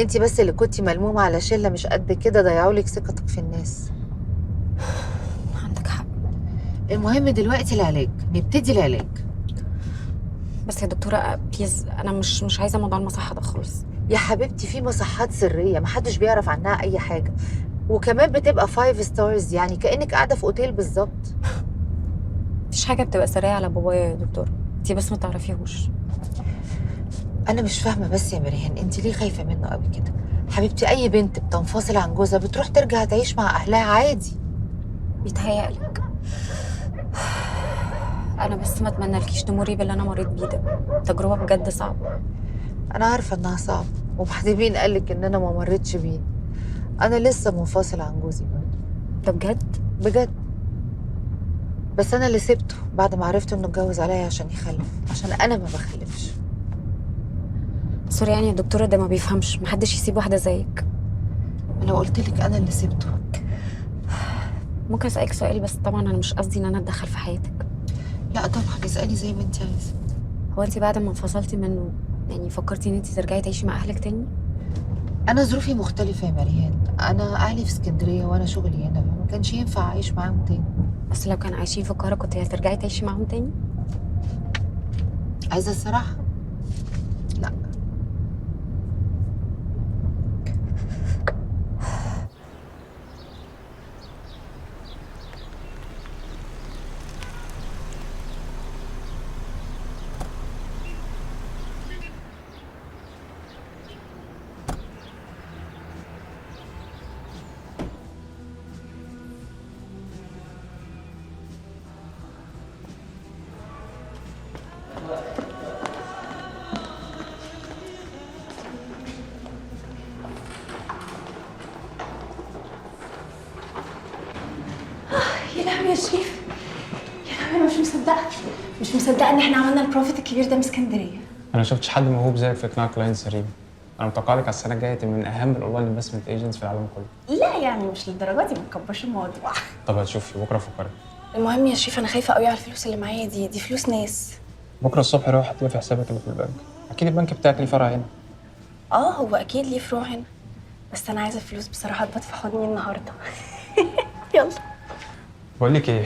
انت بس اللي كنتي ملمومه على شله مش قد كده ضيعوا لك ثقتك في الناس. عندك حق. المهم دلوقتي العلاج، نبتدي العلاج. بس يا دكتورة please، انا مش عايزه موضوع المصحه ده خالص. يا حبيبتي في مصحات سرية محدش بيعرف عنها اي حاجة، وكمان بتبقى 5 stars، يعني كانك قاعدة في اوتيل بالظبط. مفيش حاجة بتبقى سرية على بابايا يا دكتورة، انتي بس ما تعرفيهوش. انا مش فاهمه بس يا مريهان، انت ليه خايفة منه قوي كده؟ حبيبتي اي بنت بتنفصل عن جوزها بتروح ترجع تعيش مع اهلها عادي. بيتهيألك. انا بس ما اتمنالكيش تمري باللي انا مريت بيه ده، تجربه بجد صعبة. انا عارفه انها صعبة، وبعدين مين قالك ان انا ما مريتش بيه؟ انا لسه منفصلة عن جوزي برضه. ده بجد؟ بجد. بس انا اللي سبته بعد ما عرفت انه اتجوز عليا عشان يخلف، عشان انا ما بخلفش. sorry يعني يا دكتورة، ده ما بيفهمش، محدش يسيب واحدة زيك. انا قلت لك انا اللي سبته. ممكن اسالك سؤال؟ بس طبعا انا مش قصدي ان انا اتدخل في حياتك. لا طبعا اسالي زي ما انت عايزه. هو انت بعد ما انفصلتي منه يعني فكرتي ان انت ترجعي تعيشي مع اهلك تاني؟ انا ظروفي مختلفة يا مريهان، انا اهلي في اسكندرية وانا شغلي هنا، فما كانش ينفع اعيش معاهم تاني. بس لو كانوا عايشين في القاهرة كنت هترجعي تعيشي معاهم تاني؟ عايزه الصراحة؟ لا. يا لهوي يا شريف، يا لهوي، انا مش مصدقه ان احنا عملنا ال profit الكبير ده من اسكندرية. انا ما شفتش حد موهوب زيك في اقناع clients يا ريم. انا متوقع لك على السنة الجاية تبقى من اهم ال online investment agents في العالم كله. لا يعني مش للدرجة دي، ما تكبرش الموضوع. طب هتشوفي بكره فكري. المهم يا شريف انا خايفة قوي على الفلوس اللي معايا دي فلوس ناس. بكره الصبح روح حطيها في حسابك اللي في البنك، اكيد البنك بتاعك ليه فرع هنا. اه هو اكيد ليه فروع هنا، بس انا عايزه فلوس بصراحة تبات في حضني النهارده. يلا. بقول لك ايه؟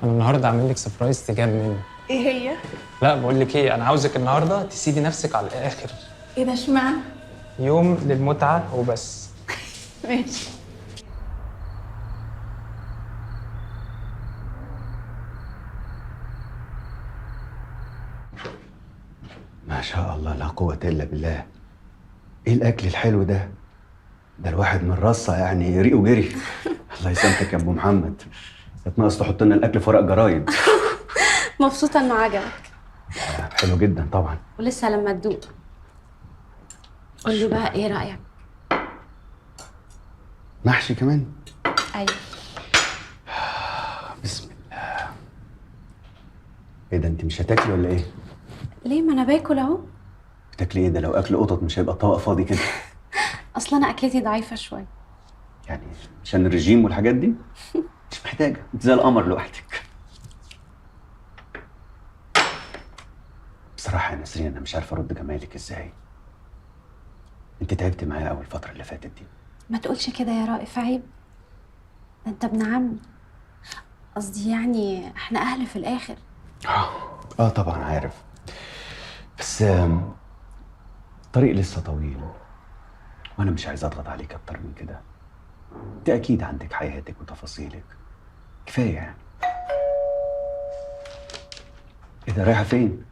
انا النهارده عامل لك surprise تجنن. ايه هي؟ لا بقول لك ايه، انا عاوزك النهارده تسيبي نفسك على الاخر. ايه ده اشمعنى؟ يوم للمتعه وبس. ماشي. ما شاء الله لا قوة إلا بالله. إيه الأكل الحلو ده؟ ده الواحد من رصه يعني ريقه جري. الله يسامحك يا ابو محمد، اتناقص تحط لنا الاكل في ورق جرايد. مبسوطة انه عجبك. حلو جدا طبعا. ولسه لما تدوق قول له بقى ايه رايك. محشي كمان؟ ايوه. بسم الله. ايه ده، انت مش هتاكلي ولا ايه؟ ليه، ما انا باكل اهو. بتاكلي ايه ده؟ لو اكل قطط مش هيبقى الطبق فاضي كده. اصل انا اكلتي ضعيفة شوية. يعني عشان الرجيم والحاجات دي؟ مش محتاجه، انت زي القمر لوحدك. بصراحة يا نسرين انا مش عارفه ارد جمالك ازاي. انت تعبتي معايا اول فترة اللي فاتت دي. ما تقولش كده يا رائف، عيب. ده انت ابن عمي، قصدي يعني احنا اهل في الاخر. اه طبعا عارف، بس الطريق لسه طويل وانا مش عايز اضغط عليك اكتر من كده. انت اكيد عندك حياتك وتفاصيلك، كفاية يعني. ايه ده، رايحة فين؟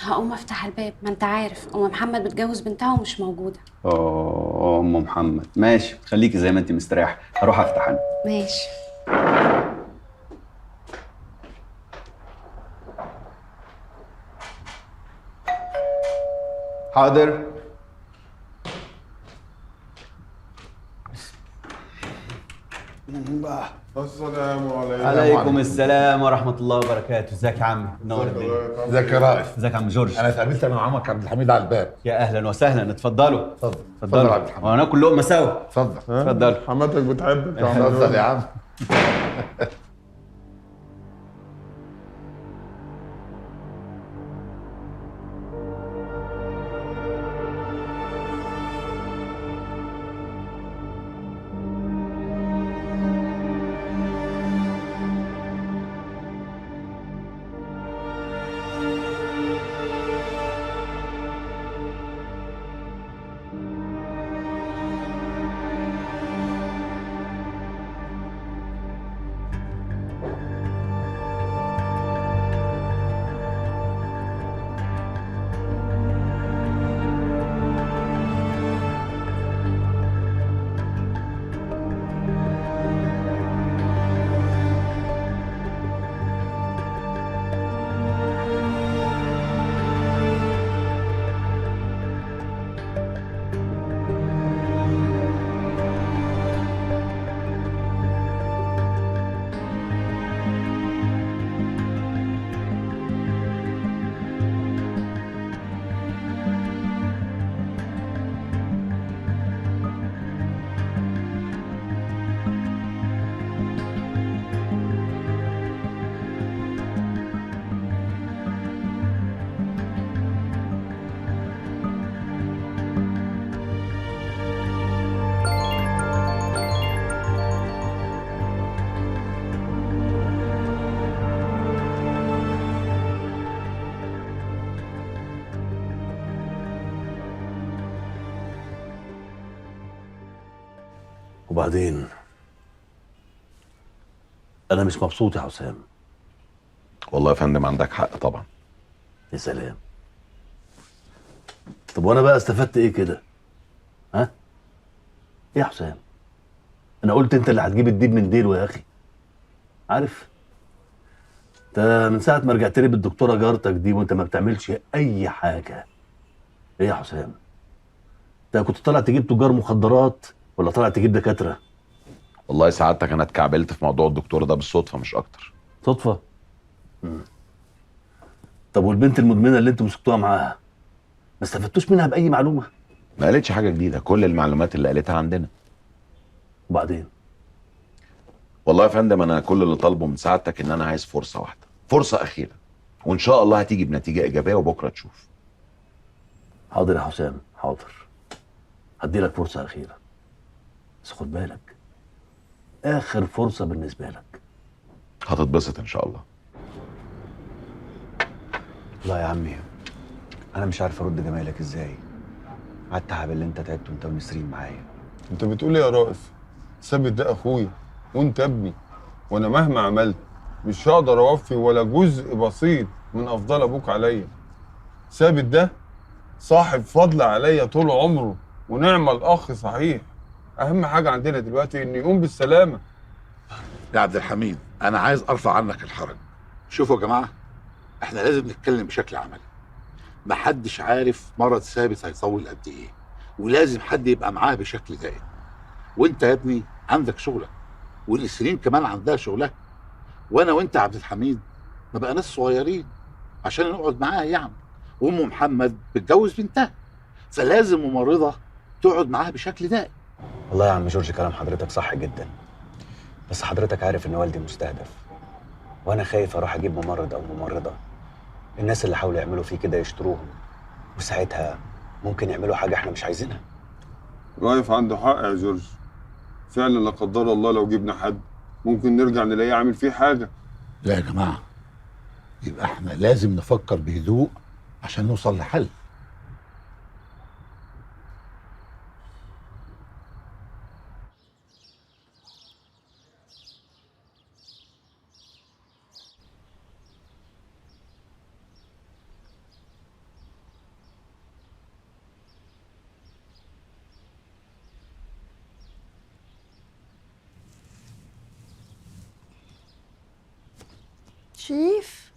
هقوم افتح الباب، ما انت عارف ام محمد بتجوز بنتها ومش موجودة. ام محمد ماشي، خليكي زي ما انت مستريحه، هروح افتح انا. ماشي. حاضر. السلام عليكم. عليكم السلام ورحمة الله وبركاته. ازيك يا عمي؟ منور الدنيا. ازيك يا رائف؟ ازيك يا عم جورج؟ انا اتقابلت انا وعمك عبد الحميد على الباب. يا اهلا وسهلا، اتفضلوا. اتفضل اتفضلوا يا عبد الحميد، وهناكل لقمة سوا. اتفضل اتفضل. حماتك بتحبك يا عم. اتفضل يا عم. وبعدين أنا مش مبسوط يا حسام. والله يا فندم عندك حق طبعا. يا سلام. طب وأنا بقى استفدت إيه كده؟ ها؟ إيه يا حسام؟ أنا قلت أنت اللي هتجيب الديب من ديله يا أخي. عارف؟ أنت من ساعة ما رجعت لي بالدكتورة جارتك دي وأنت ما بتعملش أي حاجة. إيه يا حسام؟ أنت كنت طالع تجيب تجار مخدرات ولا طالع تجيب دكاترة؟ والله سعادتك أنا اتكعبلت في موضوع الدكتور ده بالصدفة مش أكتر. صدفة؟ طب والبنت المدمنة اللي انتوا مسكتوها معاها ما استفدتوش منها بأي معلومة؟ ما قالتش حاجة جديدة، كل المعلومات اللي قالتها عندنا. وبعدين؟ والله يا فندم أنا كل اللي طالبه من سعادتك إن أنا عايز فرصة واحدة، فرصة أخيرة، وإن شاء الله هتيجي بنتيجة إيجابية وبكرة تشوف. حاضر يا حسام، حاضر. هديلك فرصة أخيرة. بس خد بالك، آخر فرصة بالنسبة لك. هتتبسط إن شاء الله. لا يا عمي أنا مش عارف أرد جمالك إزاي على التعب اللي أنت تعبته أنت ونسرين معايا. أنت بتقول إيه يا رائف؟ ثابت ده أخويا وأنت ابني، وأنا مهما عملت مش هقدر أوفي ولا جزء بسيط من أفضال أبوك عليا. ثابت ده صاحب فضل عليا طول عمره ونعم الأخ صحيح، اهم حاجة عندنا دلوقتي انه يقوم بالسلامة. يا عبد الحميد انا عايز ارفع عنك الحرج. شوفوا يا جماعة، احنا لازم نتكلم بشكل عملي. محدش عارف مرض ثابت هيطول قد ايه، ولازم حد يبقى معاه بشكل دائم. وانت يا ابني عندك شغلك، والسنين كمان عندها شغلها، وانا وانت يا عبد الحميد ما بقناش صغيرين عشان نقعد معاها يعني. وام محمد بتجوز بنتها، فلازم ممرضة تقعد معاها بشكل دائم. والله يا عم جورج كلام حضرتك صح جدا، بس حضرتك عارف ان والدي مستهدف، وانا خايف اروح اجيب ممرض او ممرضة. الناس اللي حاولوا يعملوا فيه كده يشتروهم، وساعتها ممكن يعملوا حاجة احنا مش عايزينها. رايف عنده حق يا جورج، فعلا لا قدر الله لو جبنا حد ممكن نرجع نلاقيه عامل فيه حاجة. لا يا جماعة، يبقى احنا لازم نفكر بهدوء عشان نوصل لحل. شريف،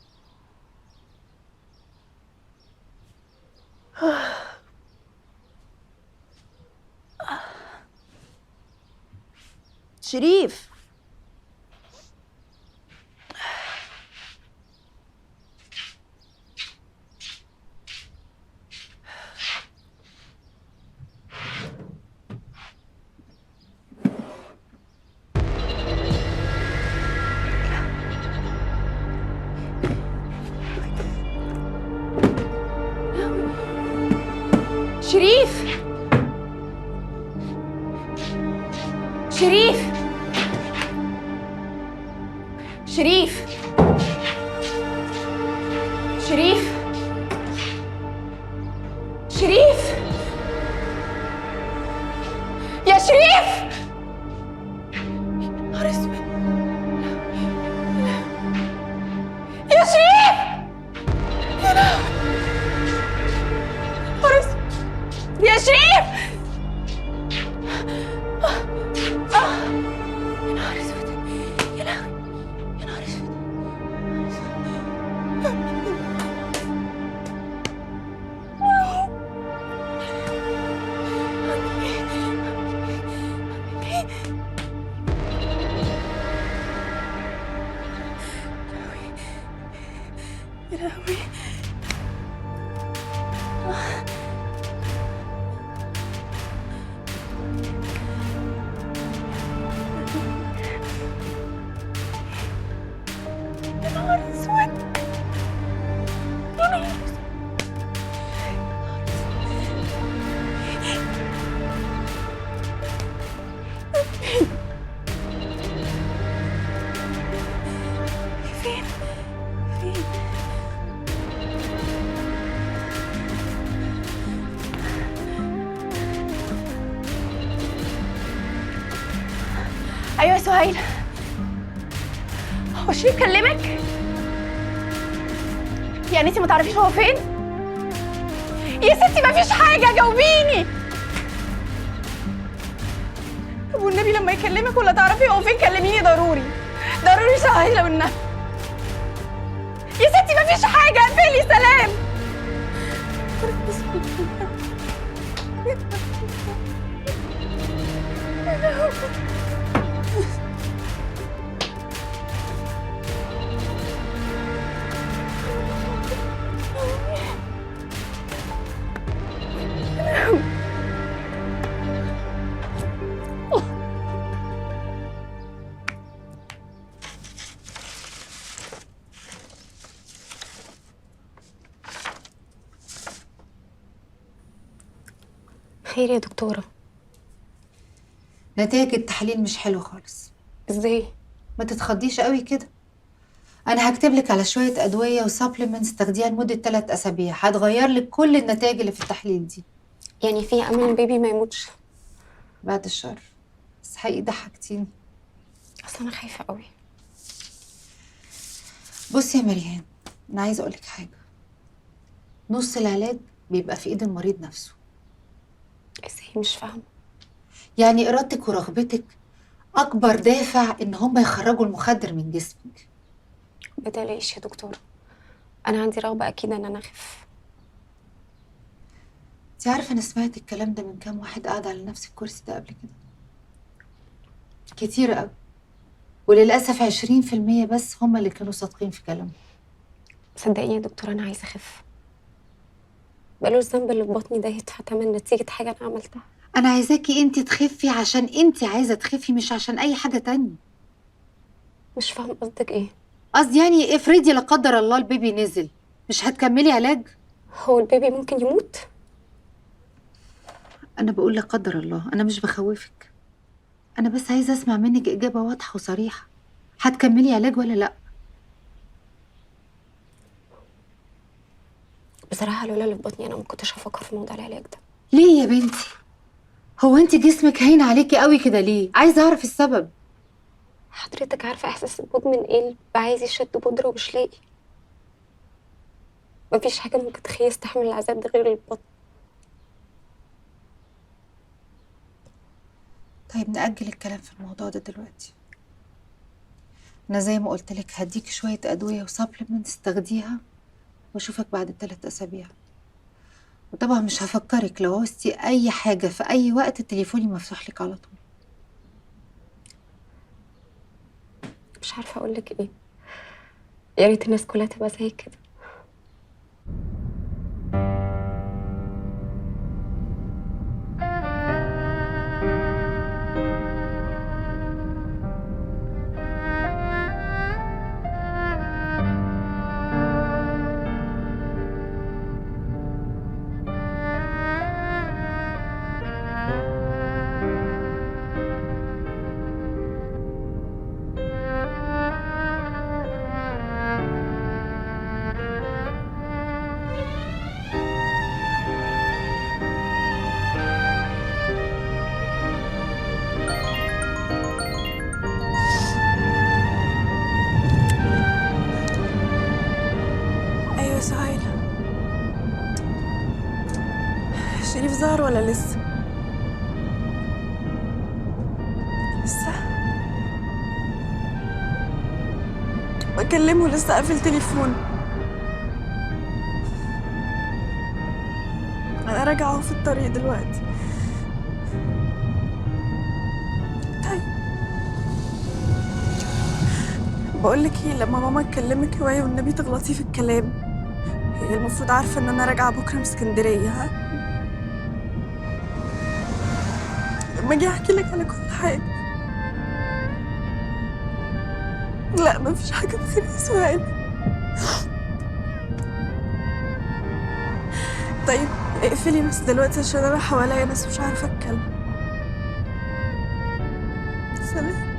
شريف، شريف، شريف، شريف، شريف، شريف، يا شريف، يا نهار اسود، يا شريف، يا نهار اسود، يا شريف، يا نهار اسود، يا لهوي، يا نهار اسود. يا لهوي. يا نهار اسود، يا نهار اسود. فين فين؟ ايوه يا سهيل، هو شريف كلمك؟ يعني انتي ما تعرفيش هو فين؟ يا ستي ما فيش حاجة، جاوبيني. طب والنبي لما يكلمك ولا تعرفي هو فين كلميني ضروري، ضروري سهيلة والنبي. يا ستي ما فيش حاجة، اقفلي، سلام. خير يا دكتورة؟ نتائج التحاليل مش حلوة خالص. ازاي؟ ما تتخضيش قوي كده. انا هكتب لك على شوية ادوية و supplements تاخديها لمدة 3 اسابيع، هتغير لك كل النتائج اللي في التحليل دي. يعني في امل البيبي ما يموتش؟ بعد الشر، بس حقيقي ضحكتيني. اصل انا خايفة قوي. بصي يا مريان، انا عايزة اقول لك حاجة. نص العلاج بيبقى في ايد المريض نفسه. ازاي؟ مش فاهمة. يعني ارادتك ورغبتك اكبر دافع ان هم يخرجوا المخدر من جسمك. ما تقلقيش يا دكتورة، انا عندي رغبة اكيد ان انا اخف. انت عارفه انا سمعت الكلام ده من كام واحد قاعد على نفس الكرسي ده قبل كده؟ كتير قوي، وللاسف 20% بس هم اللي كانوا صادقين في كلامهم. صدقيني يا دكتورة انا عايزه اخف. بقاله الذنب اللي في بطني ده يدفع تمن نتيجة حاجة انا عملتها. انا عايزاكي انت تخفي عشان انت عايزه تخفي، مش عشان اي حاجة تانية. مش فاهم قصدك ايه؟ قصدي يعني افرضي لا قدر الله البيبي نزل، مش هتكملي علاج؟ هو البيبي ممكن يموت؟ انا بقول لا قدر الله، انا مش بخوفك، انا بس عايزه اسمع منك اجابه واضحة وصريحة. هتكملي علاج ولا لا؟ بصراحة لولا اللي في بطني انا ما كنتش هفكر في موضوع العلاج ده. ليه يا بنتي؟ هو انت جسمك هين عليكي قوي كده ليه؟ عايزه اعرف السبب. حضرتك عارفه احساس المدمن ايه؟ اللي عايز يشد بودره ومش لاقي. مفيش حاجة ممكن تخليه يستحمل العذاب ده غير البطن. طيب نأجل الكلام في الموضوع ده دلوقتي. انا زي ما قلت لك هديك شوية ادوية وسبلمنتس تاخديها، واشوفك بعد 3 أسابيع. وطبعا مش هفكرك، لو عوزتي اي حاجة في اي وقت تليفوني مفتوح لك على طول. مش عارفه اقول لك ايه، يا ريت الناس كلها تبقى زي كده. شريف ظهر ولا لسه؟ لسه؟ بكلمه لسه قافل تليفون. أنا راجعة أهو في الطريق دلوقتي. طيب بقولك ايه، لما ماما تكلمك هواية والنبي تغلطي في الكلام. هي المفروض عارفة إن أنا راجعة بكرة من اسكندرية، ها؟ لما اجي احكي لك على كل حاجة. لا مفيش حاجة بخير يا سهيل. طيب اقفلي بس دلوقتي عشان انا حواليا ناس مش عارفه اتكلم. سلام.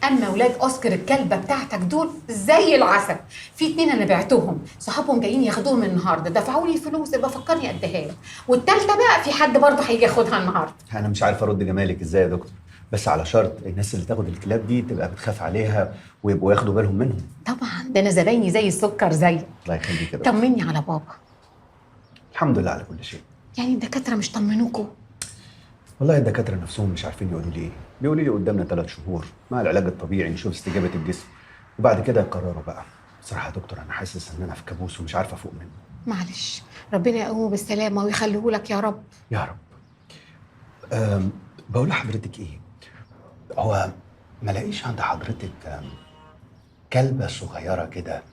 اما ولاد اوسكار الكلبة بتاعتك دول زي العسل، في 2 انا بعتهم، صحابهم جايين ياخدوهم النهارده، دفعوا لي فلوس، يبقى فكرني اديها لك. والثالثة بقى في حد برضه هيجي ياخدها النهارده. انا مش عارف ارد جمالك ازاي يا دكتور، بس على شرط الناس اللي تاخد الكلاب دي تبقى بتخاف عليها ويبقوا ياخدوا بالهم منهم. طبعا ده انا زبايني زي السكر زيك. الله يخليك يا دكتور. طمني على بابا. الحمد لله على كل شيء. يعني الدكاترة مش طمنوكوا؟ والله الدكاترة نفسهم مش عارفين يقولوا لي ايه، بيقولوا لي قدامنا 3 شهور مع العلاج الطبيعي نشوف استجابة الجسم وبعد كده يقرروا بقى. بصراحة يا دكتور أنا حاسس إن أنا في كابوس ومش عارف أفوق منه. معلش، ربنا يقومه بالسلامة ويخليه لك يا رب. يا رب. بقول لحضرتك إيه؟ هو ما لاقيش عند حضرتك كلبة صغيرة كده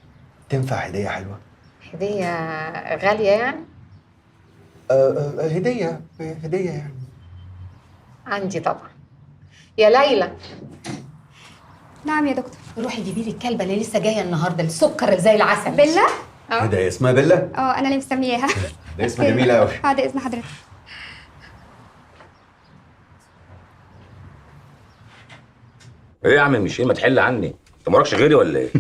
تنفع هدية حلوة؟ هدية غالية يعني؟ هدية هدية يعني. عندي طبعا. يا ليلى. نعم يا دكتور. روحي جيبي لي الكلبة اللي لسه جاية النهارده، السكر زي العسل. بيلا؟ ايه ده اسمها بيلا؟ اه انا اللي مسمياها. ده اسمها جميل قوي. بعد اذن حضرتك. ايه يا عم مش ايه، ما تحل عني، انت ما وراكش غيري ولا ايه؟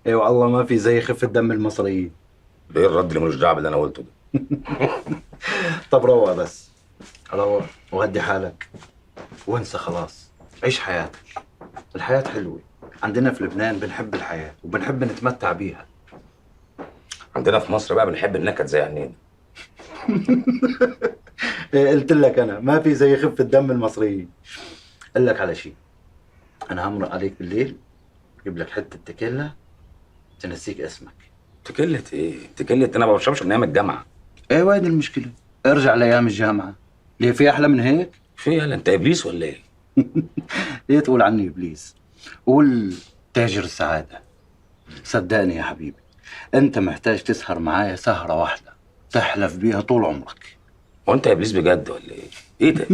ايوه الله، ما في زي خفه دم المصريين. ده ايه الرد اللي ملوش دعوه باللي انا قلته ده؟ طب روق بس، روق وهدي حالك وانسى خلاص، عيش حياتك. الحياة حلوة، عندنا في لبنان بنحب الحياة وبنحب نتمتع بيها. عندنا في مصر بقى بنحب النكد زي عينينا. قلت لك انا ما في زي خفه دم المصريين. قل لك على شيء، انا همرق عليك بالليل اجيب لك حتة تكيلا تنسيك اسمك. تكلة ايه؟ تكلة انا ما بشربش من ايام الجامعة. ايه وين المشكلة؟ ارجع لايام الجامعة، ليه في احلى من هيك؟ في يالا انت ابليس ولا ايه؟ ليه تقول عني ابليس؟ قول تاجر السعادة. صدقني يا حبيبي، انت محتاج تسهر معايا سهره واحدة تحلف بيها طول عمرك. هو انت ابليس بجد ولا ايه؟ ايه ده؟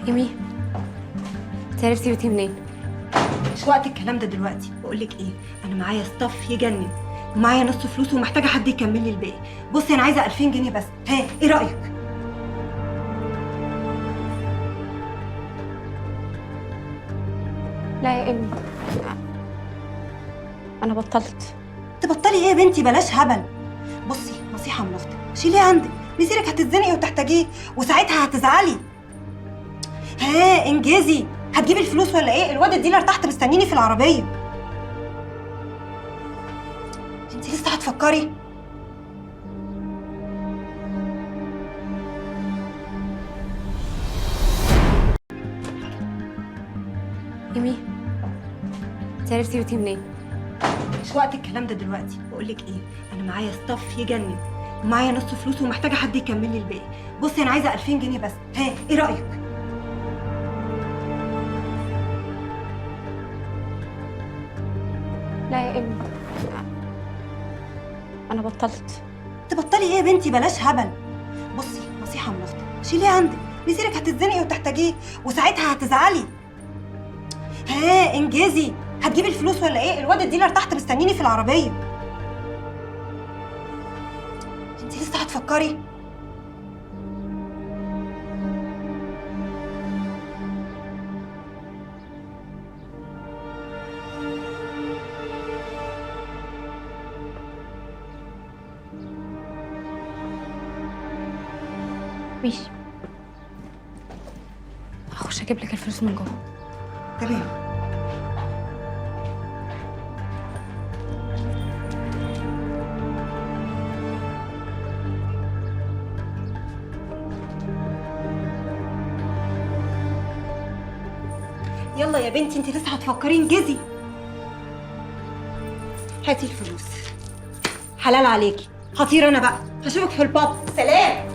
إيمي، انت عرفتي بيتي منين؟ مش وقت الكلام ده دلوقتي. بقول لك ايه، انا معايا staff يجنن ومعايا نص فلوس ومحتاجة حد يكمل لي الباقي. بصي انا عايزه 2000 جنيه بس، ها ايه رايك؟ لا يا إيمي، انا بطلت. تبطلي ايه يا بنتي؟ بلاش هبل. بصي نصيحة من اختك، شيليه عندك، مصيرك هتتزنقي وتحتاجيه وساعتها هتزعلي. ها انجزي، هتجيبي الفلوس ولا ايه؟ الواد ال dealer تحت مستنيني في العربية. انت لسه هتفكري؟ إيمي، انت عرفتي بيتي منين؟ مش وقت الكلام ده دلوقتي. بقول لك ايه، انا معايا staff يجنن ومعايا نص فلوس ومحتاجة حد يكمل لي الباقي. بصي انا عايزه 2000 جنيه بس، ها ايه رايك؟ لا يا إيمي، أنا بطلت. تبطلي إيه يا بنتي؟ بلاش هبل. بصي نصيحة من أختك، شيليه عندك، مصيرك هتتزنقي وتحتاجيه وساعتها هتزعلي. ها انجزي، هتجيبي الفلوس ولا إيه؟ الواد ال dealer تحت مستنيني في العربية. أنت لسه هتفكري؟ ماشي، هخش اجيب لك الفلوس من جوه. تمام. يلا يا بنتي، انت لسه هتفكري؟ انجزي، هاتي الفلوس. حلال عليكي، هطير انا بقى، هشوفك في الباب. سلام.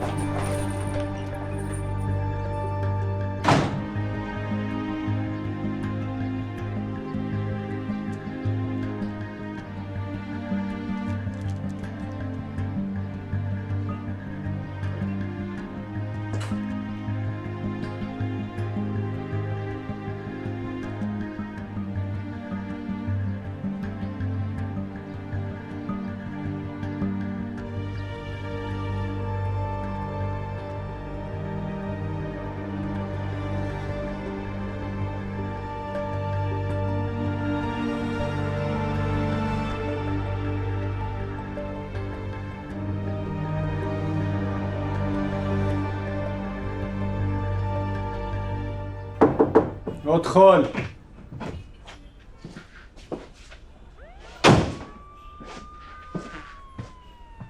ادخل.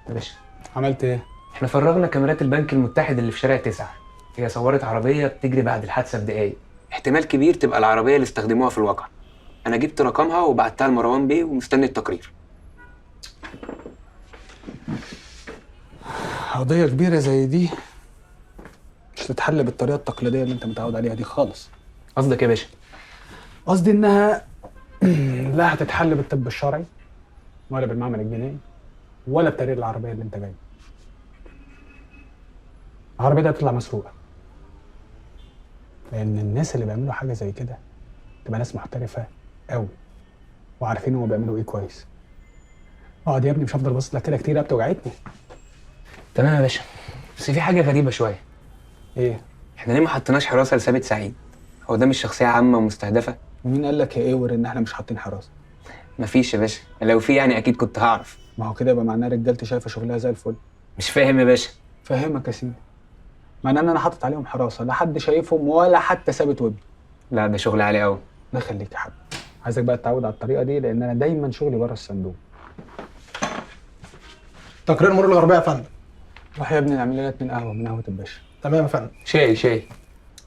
يا باشا عملت ايه؟ احنا فرغنا كاميرات البنك المتحد اللي في شارع 9. هي صورت عربية بتجري بعد الحادثة بدقايق. احتمال كبير تبقى العربية اللي استخدموها في الواقعة. أنا جبت رقمها وبعتها لمروان بيه ومستني التقرير. قضية كبيرة زي دي مش تتحل بالطريقة التقليدية اللي أنت متعود عليها دي خالص. قصدك إيه يا باشا؟ قصدي إنها لا هتتحل بالطب الشرعي ولا بالمعمل الجنائي ولا بتقرير العربية اللي أنت جايبه. العربية دي هتطلع مسروقة. لأن الناس اللي بيعملوا حاجة زي كده تبقى ناس محترفة قوي وعارفين هما بيعملوا إيه كويس. اقعد يا ابني، مش هفضل باصص لك كده كتير، بتوجعتني. تمام يا باشا، بس في حاجة غريبة شوية. إيه؟ إحنا ليه ما حطيناش حراسة لثابت سعيد؟ هو ده مش شخصية عامة ومستهدفة؟ ومين قال لك يا إيور إن إحنا مش حاطين حراسة؟ مفيش يا باشا، لو في يعني أكيد كنت هعرف. ما هو كده يبقى معناه رجالتي شايفة شغلها زي الفل. مش فاهم يا باشا. فاهمك يا سيدي. معناه إن أنا حاطط عليهم حراسة، لا حد شايفهم ولا حتى ثابت وابنه. لا ده شغل عالي قوي. الله يخليك يا حبيبي. عايزك بقى تتعود على الطريقة دي لأن أنا دايما شغلي بره الصندوق. تقرير مرور الغربية يا فندم. روح يا ابني نعمل لنا 2 قهوة من قهوة الباشا. تمام يا فندم. شاي شاي.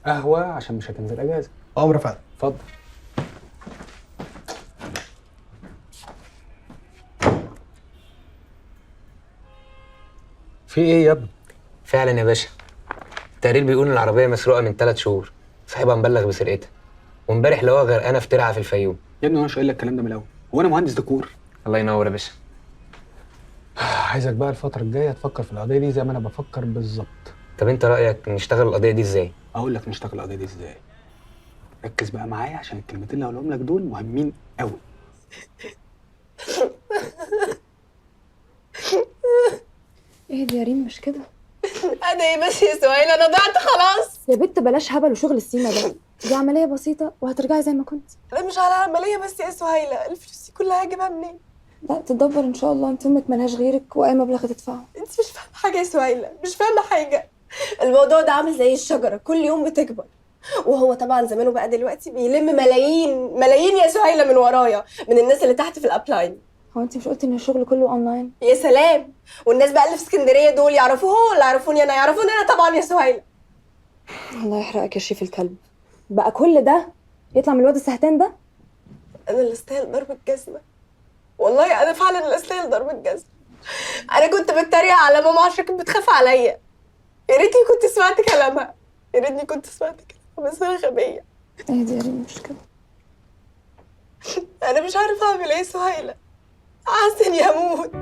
قهوة عشان مش هتنزل أجازة. أمر يا فندم. اتفضل. في إيه يا ابني؟ فعلا يا باشا، التقرير بيقول إن العربية مسروقة من 3 شهور، صاحبها مبلغ بسرقتها، وامبارح لقوها غرقانة في ترعة في الفيوم. يا ابني أنا مش قايل لك الكلام ده من الأول، هو أنا مهندس ديكور؟ الله ينور يا باشا. عايزك بقى الفترة الجاية تفكر في القضية دي زي ما أنا بفكر بالظبط. طب أنت رأيك نشتغل القضية دي إزاي؟ أقول لك نشتغل القضية دي إزاي. ركز بقى معايا عشان الكلمتين اللي هقولهم لك دول مهمين قوي. اهدي يا ريم، مش كده. أنا إيه بس يا سهيلة، أنا ضعت خلاص. يا بنت بلاش هبل وشغل السيما ده، دي عملية بسيطة وهترجعي زي ما كنت. لا مش على عملية بس يا سهيلة، الفلوس دي كلها هجيبها منين؟ لا تدبر ان شاء الله، انت امك ملهاش غيرك واي مبلغ تدفعه. انت مش فاهمه حاجة يا سهيلة، مش فاهمه حاجة. الموضوع ده عامل زي الشجرة، كل يوم بتكبر، وهو طبعا زمانه بقى دلوقتي بيلم ملايين ملايين يا سهيلة من ورايا، من الناس اللي تحت في ال upline. هو انت مش قلتي ان الشغل كله اونلاين؟ يا سلام، والناس بقى اللي في اسكندرية دول يعرفوه ولا يعرفوني انا؟ يعرفوني انا طبعا يا سهيلة. الله يحرقك يا شريف الكلب، بقى كل ده يطلع من الواد السهتان ده؟ انا اللي استاهل ضرب الجزمة والله، انا فعلا اللي استاهل ضرب الجزمة. انا كنت بتريق على ماما عشان كانت بتخاف عليا، يا ريتني كنت سمعت كلامها، يا ريتني كنت سمعت كلامها، بس انا غبية. اهدي يا ريم، مش كده. انا مش عارفه اعمل ايه يا سهيلة، حاسه اني هموت.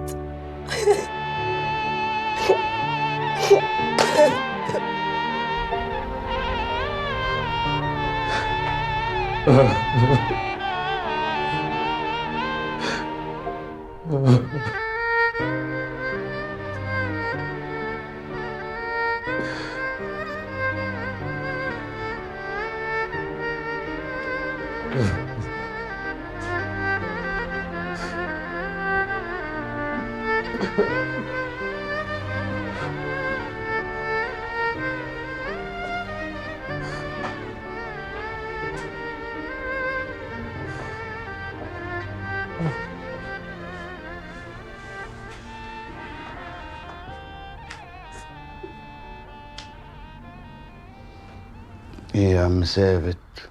ايه يا عم ثابت،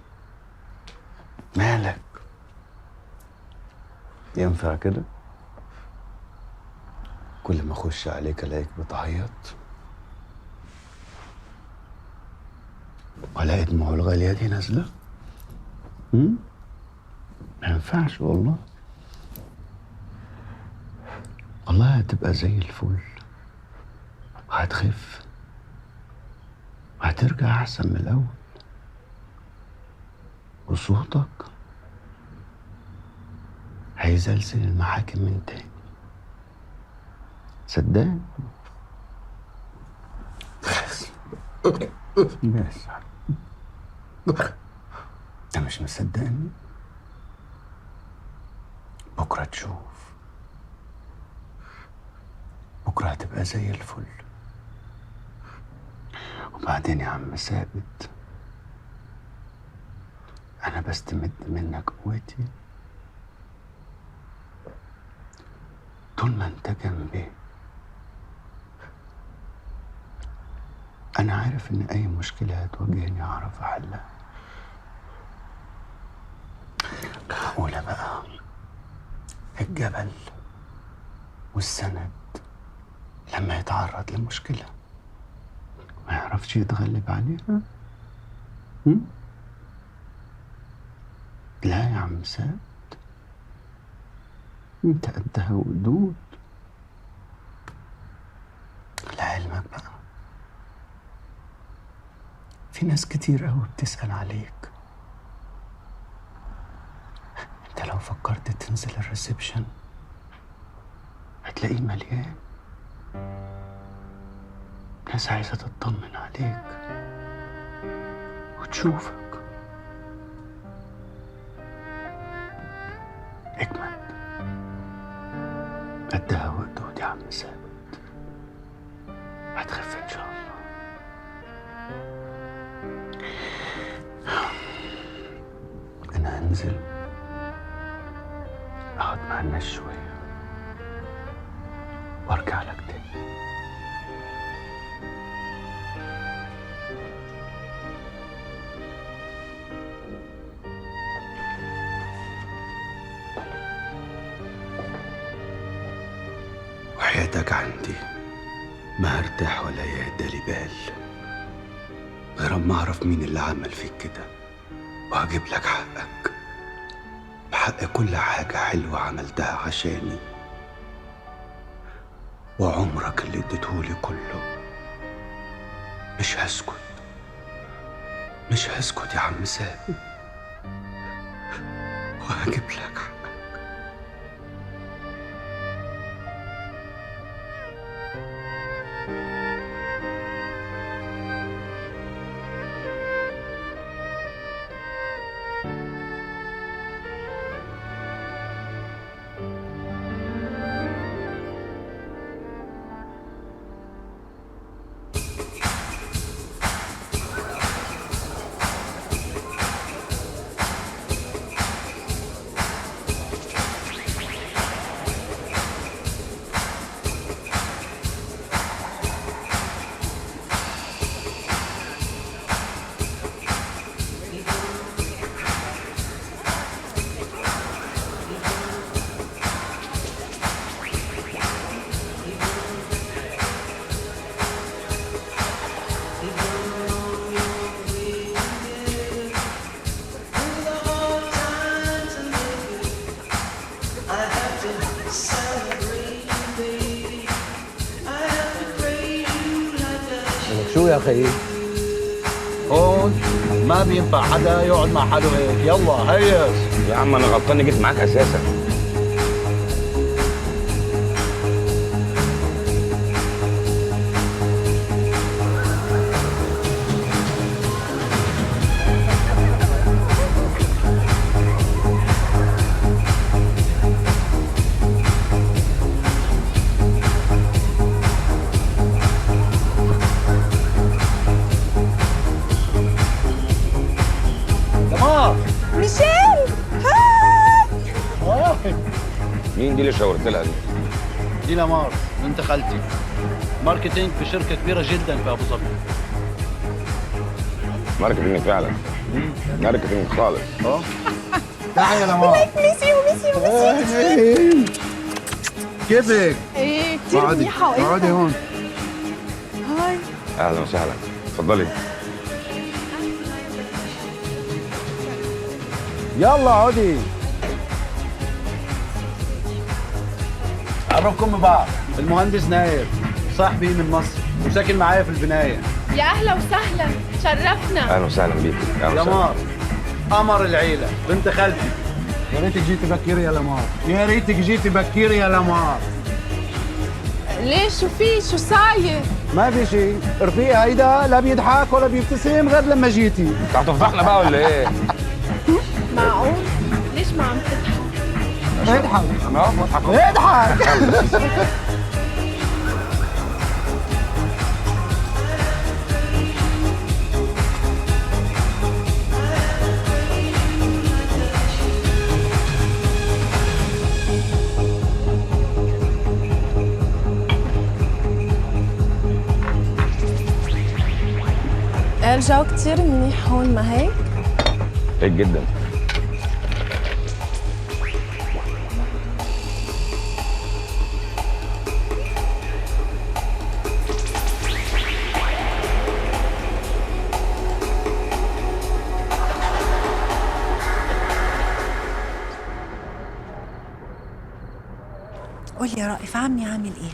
مالك؟ ينفع كده؟ كل ما اخش عليك الاقيك بتعيط، والاقي دموع الغالية دي نازلة. ما ينفعش والله. والله هتبقى زي الفل، هتخف، هترجع احسن من الاول، وصوتك هيزلزل المحاكم من تاني، صدقني. بس بس انت مش مصدقني؟ بكره تشوف، بكره هتبقى زي الفل. وبعدين يا عم ثابت، أنا بستمد منك قوتي. طول ما أنت جنبي أنا عارف إن أي مشكلة هتواجهني أعرف أحلها. معقولة بقى الجبل والسند لما يتعرض لمشكلة ما يعرفش يتغلب عليها؟ لا يا عم ثابت، انت قدها وقدود. لعلمك بقى في ناس كتير قوي بتسأل عليك. انت لو فكرت تنزل الريسبشن هتلاقيه مليان ناس عايزة تطمن عليك وتشوفك. اجمد، قدها وقدود يا عم ثابت، هتخف ان شاء الله. انا هنزل اقعد مع الناس شوية وارجع لك تاني. وحياتك عندي ما هرتاح ولا يهدى لي بال غير اما اعرف مين اللي عمل فيك كده، وهجيب لك حقك، بحق كل حاجة حلوة عملتها عشاني، وعمرك اللي اديتهولي كله. مش هسكت، مش هسكت يا عم ثابت، وهجيب لك حقك. شو يا خيي؟ هون ما بينفع حدا يقعد مع حاله هيك، يلا هيص. يا عم انا غلطان جيت معاك اساسا. ميشيل، hi. مين دي اللي شاورت لها دي؟ دي لامار بنت خالتي، marketing في شركة كبيرة جدا في أبو ظبي. marketing فعلا، marketing خالص. اه تعالي يا لامار. miss you miss you miss you. كيفك؟ ايه كثير منيحة. وانت؟ اقعدي هون. hi، اهلا وسهلا، اتفضلي. يلا اقعدي. أعرفكم ببعض، المهندس نايف صاحبي من مصر وساكن معايا في البناية. يا أهلا وسهلا، شرفنا. أهلا وسهلا بيك. لمار قمر العيلة، بنت خالتي. يا ريتك جيتي بكير يا لمار، يا ريتك جيتي بكير يا لمار. ليه شو في؟ شو صاير؟ ما في شيء، رفيق هيدا لا بيضحك ولا بيبتسم غير لما جيتي. انت هتفضحنا بقى ولا ايه؟ معقول؟ ليش ما عم تضحك؟ اضحك. انا واقف بضحك. اضحك. الجو كتير منيح هون، ما هيك؟ هيك جدا. قولي يا رائف، عمي عامل ايه؟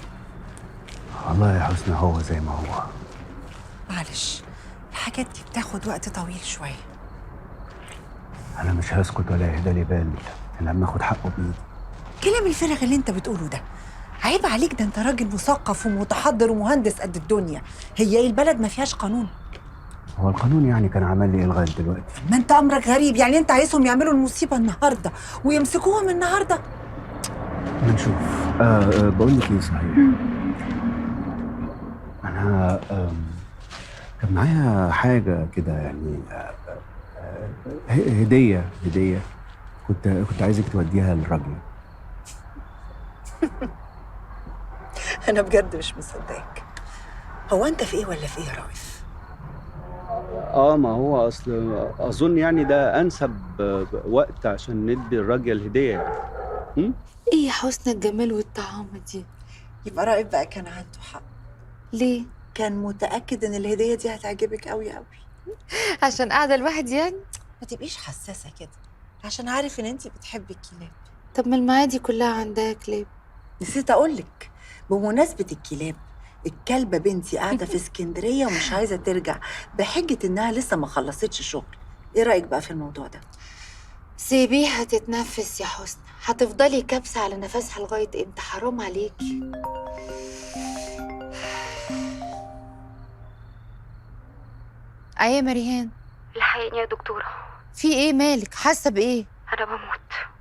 والله يا حسنى هو زي ما هو. معلش الحاجات دي بتاخد وقت طويل شوية. أنا مش هسكت ولا يهدى لي بال إلا لما آخد حقه بإيدي. كلام الفارغ اللي أنت بتقوله ده عيب عليك، ده أنت راجل مثقف ومتحضر ومهندس قد الدنيا. هي إيه البلد ما فيهاش قانون؟ هو القانون يعني كان عمل لي إيه لغاية دلوقتي؟ ما أنت أمرك غريب، يعني أنت عايزهم يعملوا المصيبة النهاردة ويمسكوهم النهاردة؟ بنشوف. بقول لك إيه صحيح، أنا كان معايا حاجة كده يعني هدية كنت عايزك توديها للراجل. أنا بجد مش مصدقك. هو أنت في إيه ولا في إيه يا رائف؟ ما هو أصل أظن يعني ده أنسب وقت عشان ندي الراجل الهدية يعني. إيه يا حسن الجمال والطعامة دي؟ يبقى رائف بقى كان عنده حق. ليه؟ كان متأكد إن الهدية دي هتعجبك أوي أوي. عشان قاعدة لوحدي يعني؟ ما تبقيش حساسة كده، عشان عارف إن أنتي بتحبي الكلاب. طب ما المعادي كلها عندها كلاب. نسيت أقولك، بمناسبة الكلاب، الكلبة بنتي قاعدة في اسكندرية ومش عايزة ترجع بحجة إنها لسه ما خلصتش شغل. إيه رأيك بقى في الموضوع ده؟ سيبيها تتنفس يا حسن، هتفضلي كابسة على نفسها لغاية إمتى؟ حرام عليكي. ايه يا مريهان؟ الحقيني يا دكتورة. في ايه مالك؟ حاسة بايه؟ أنا بموت.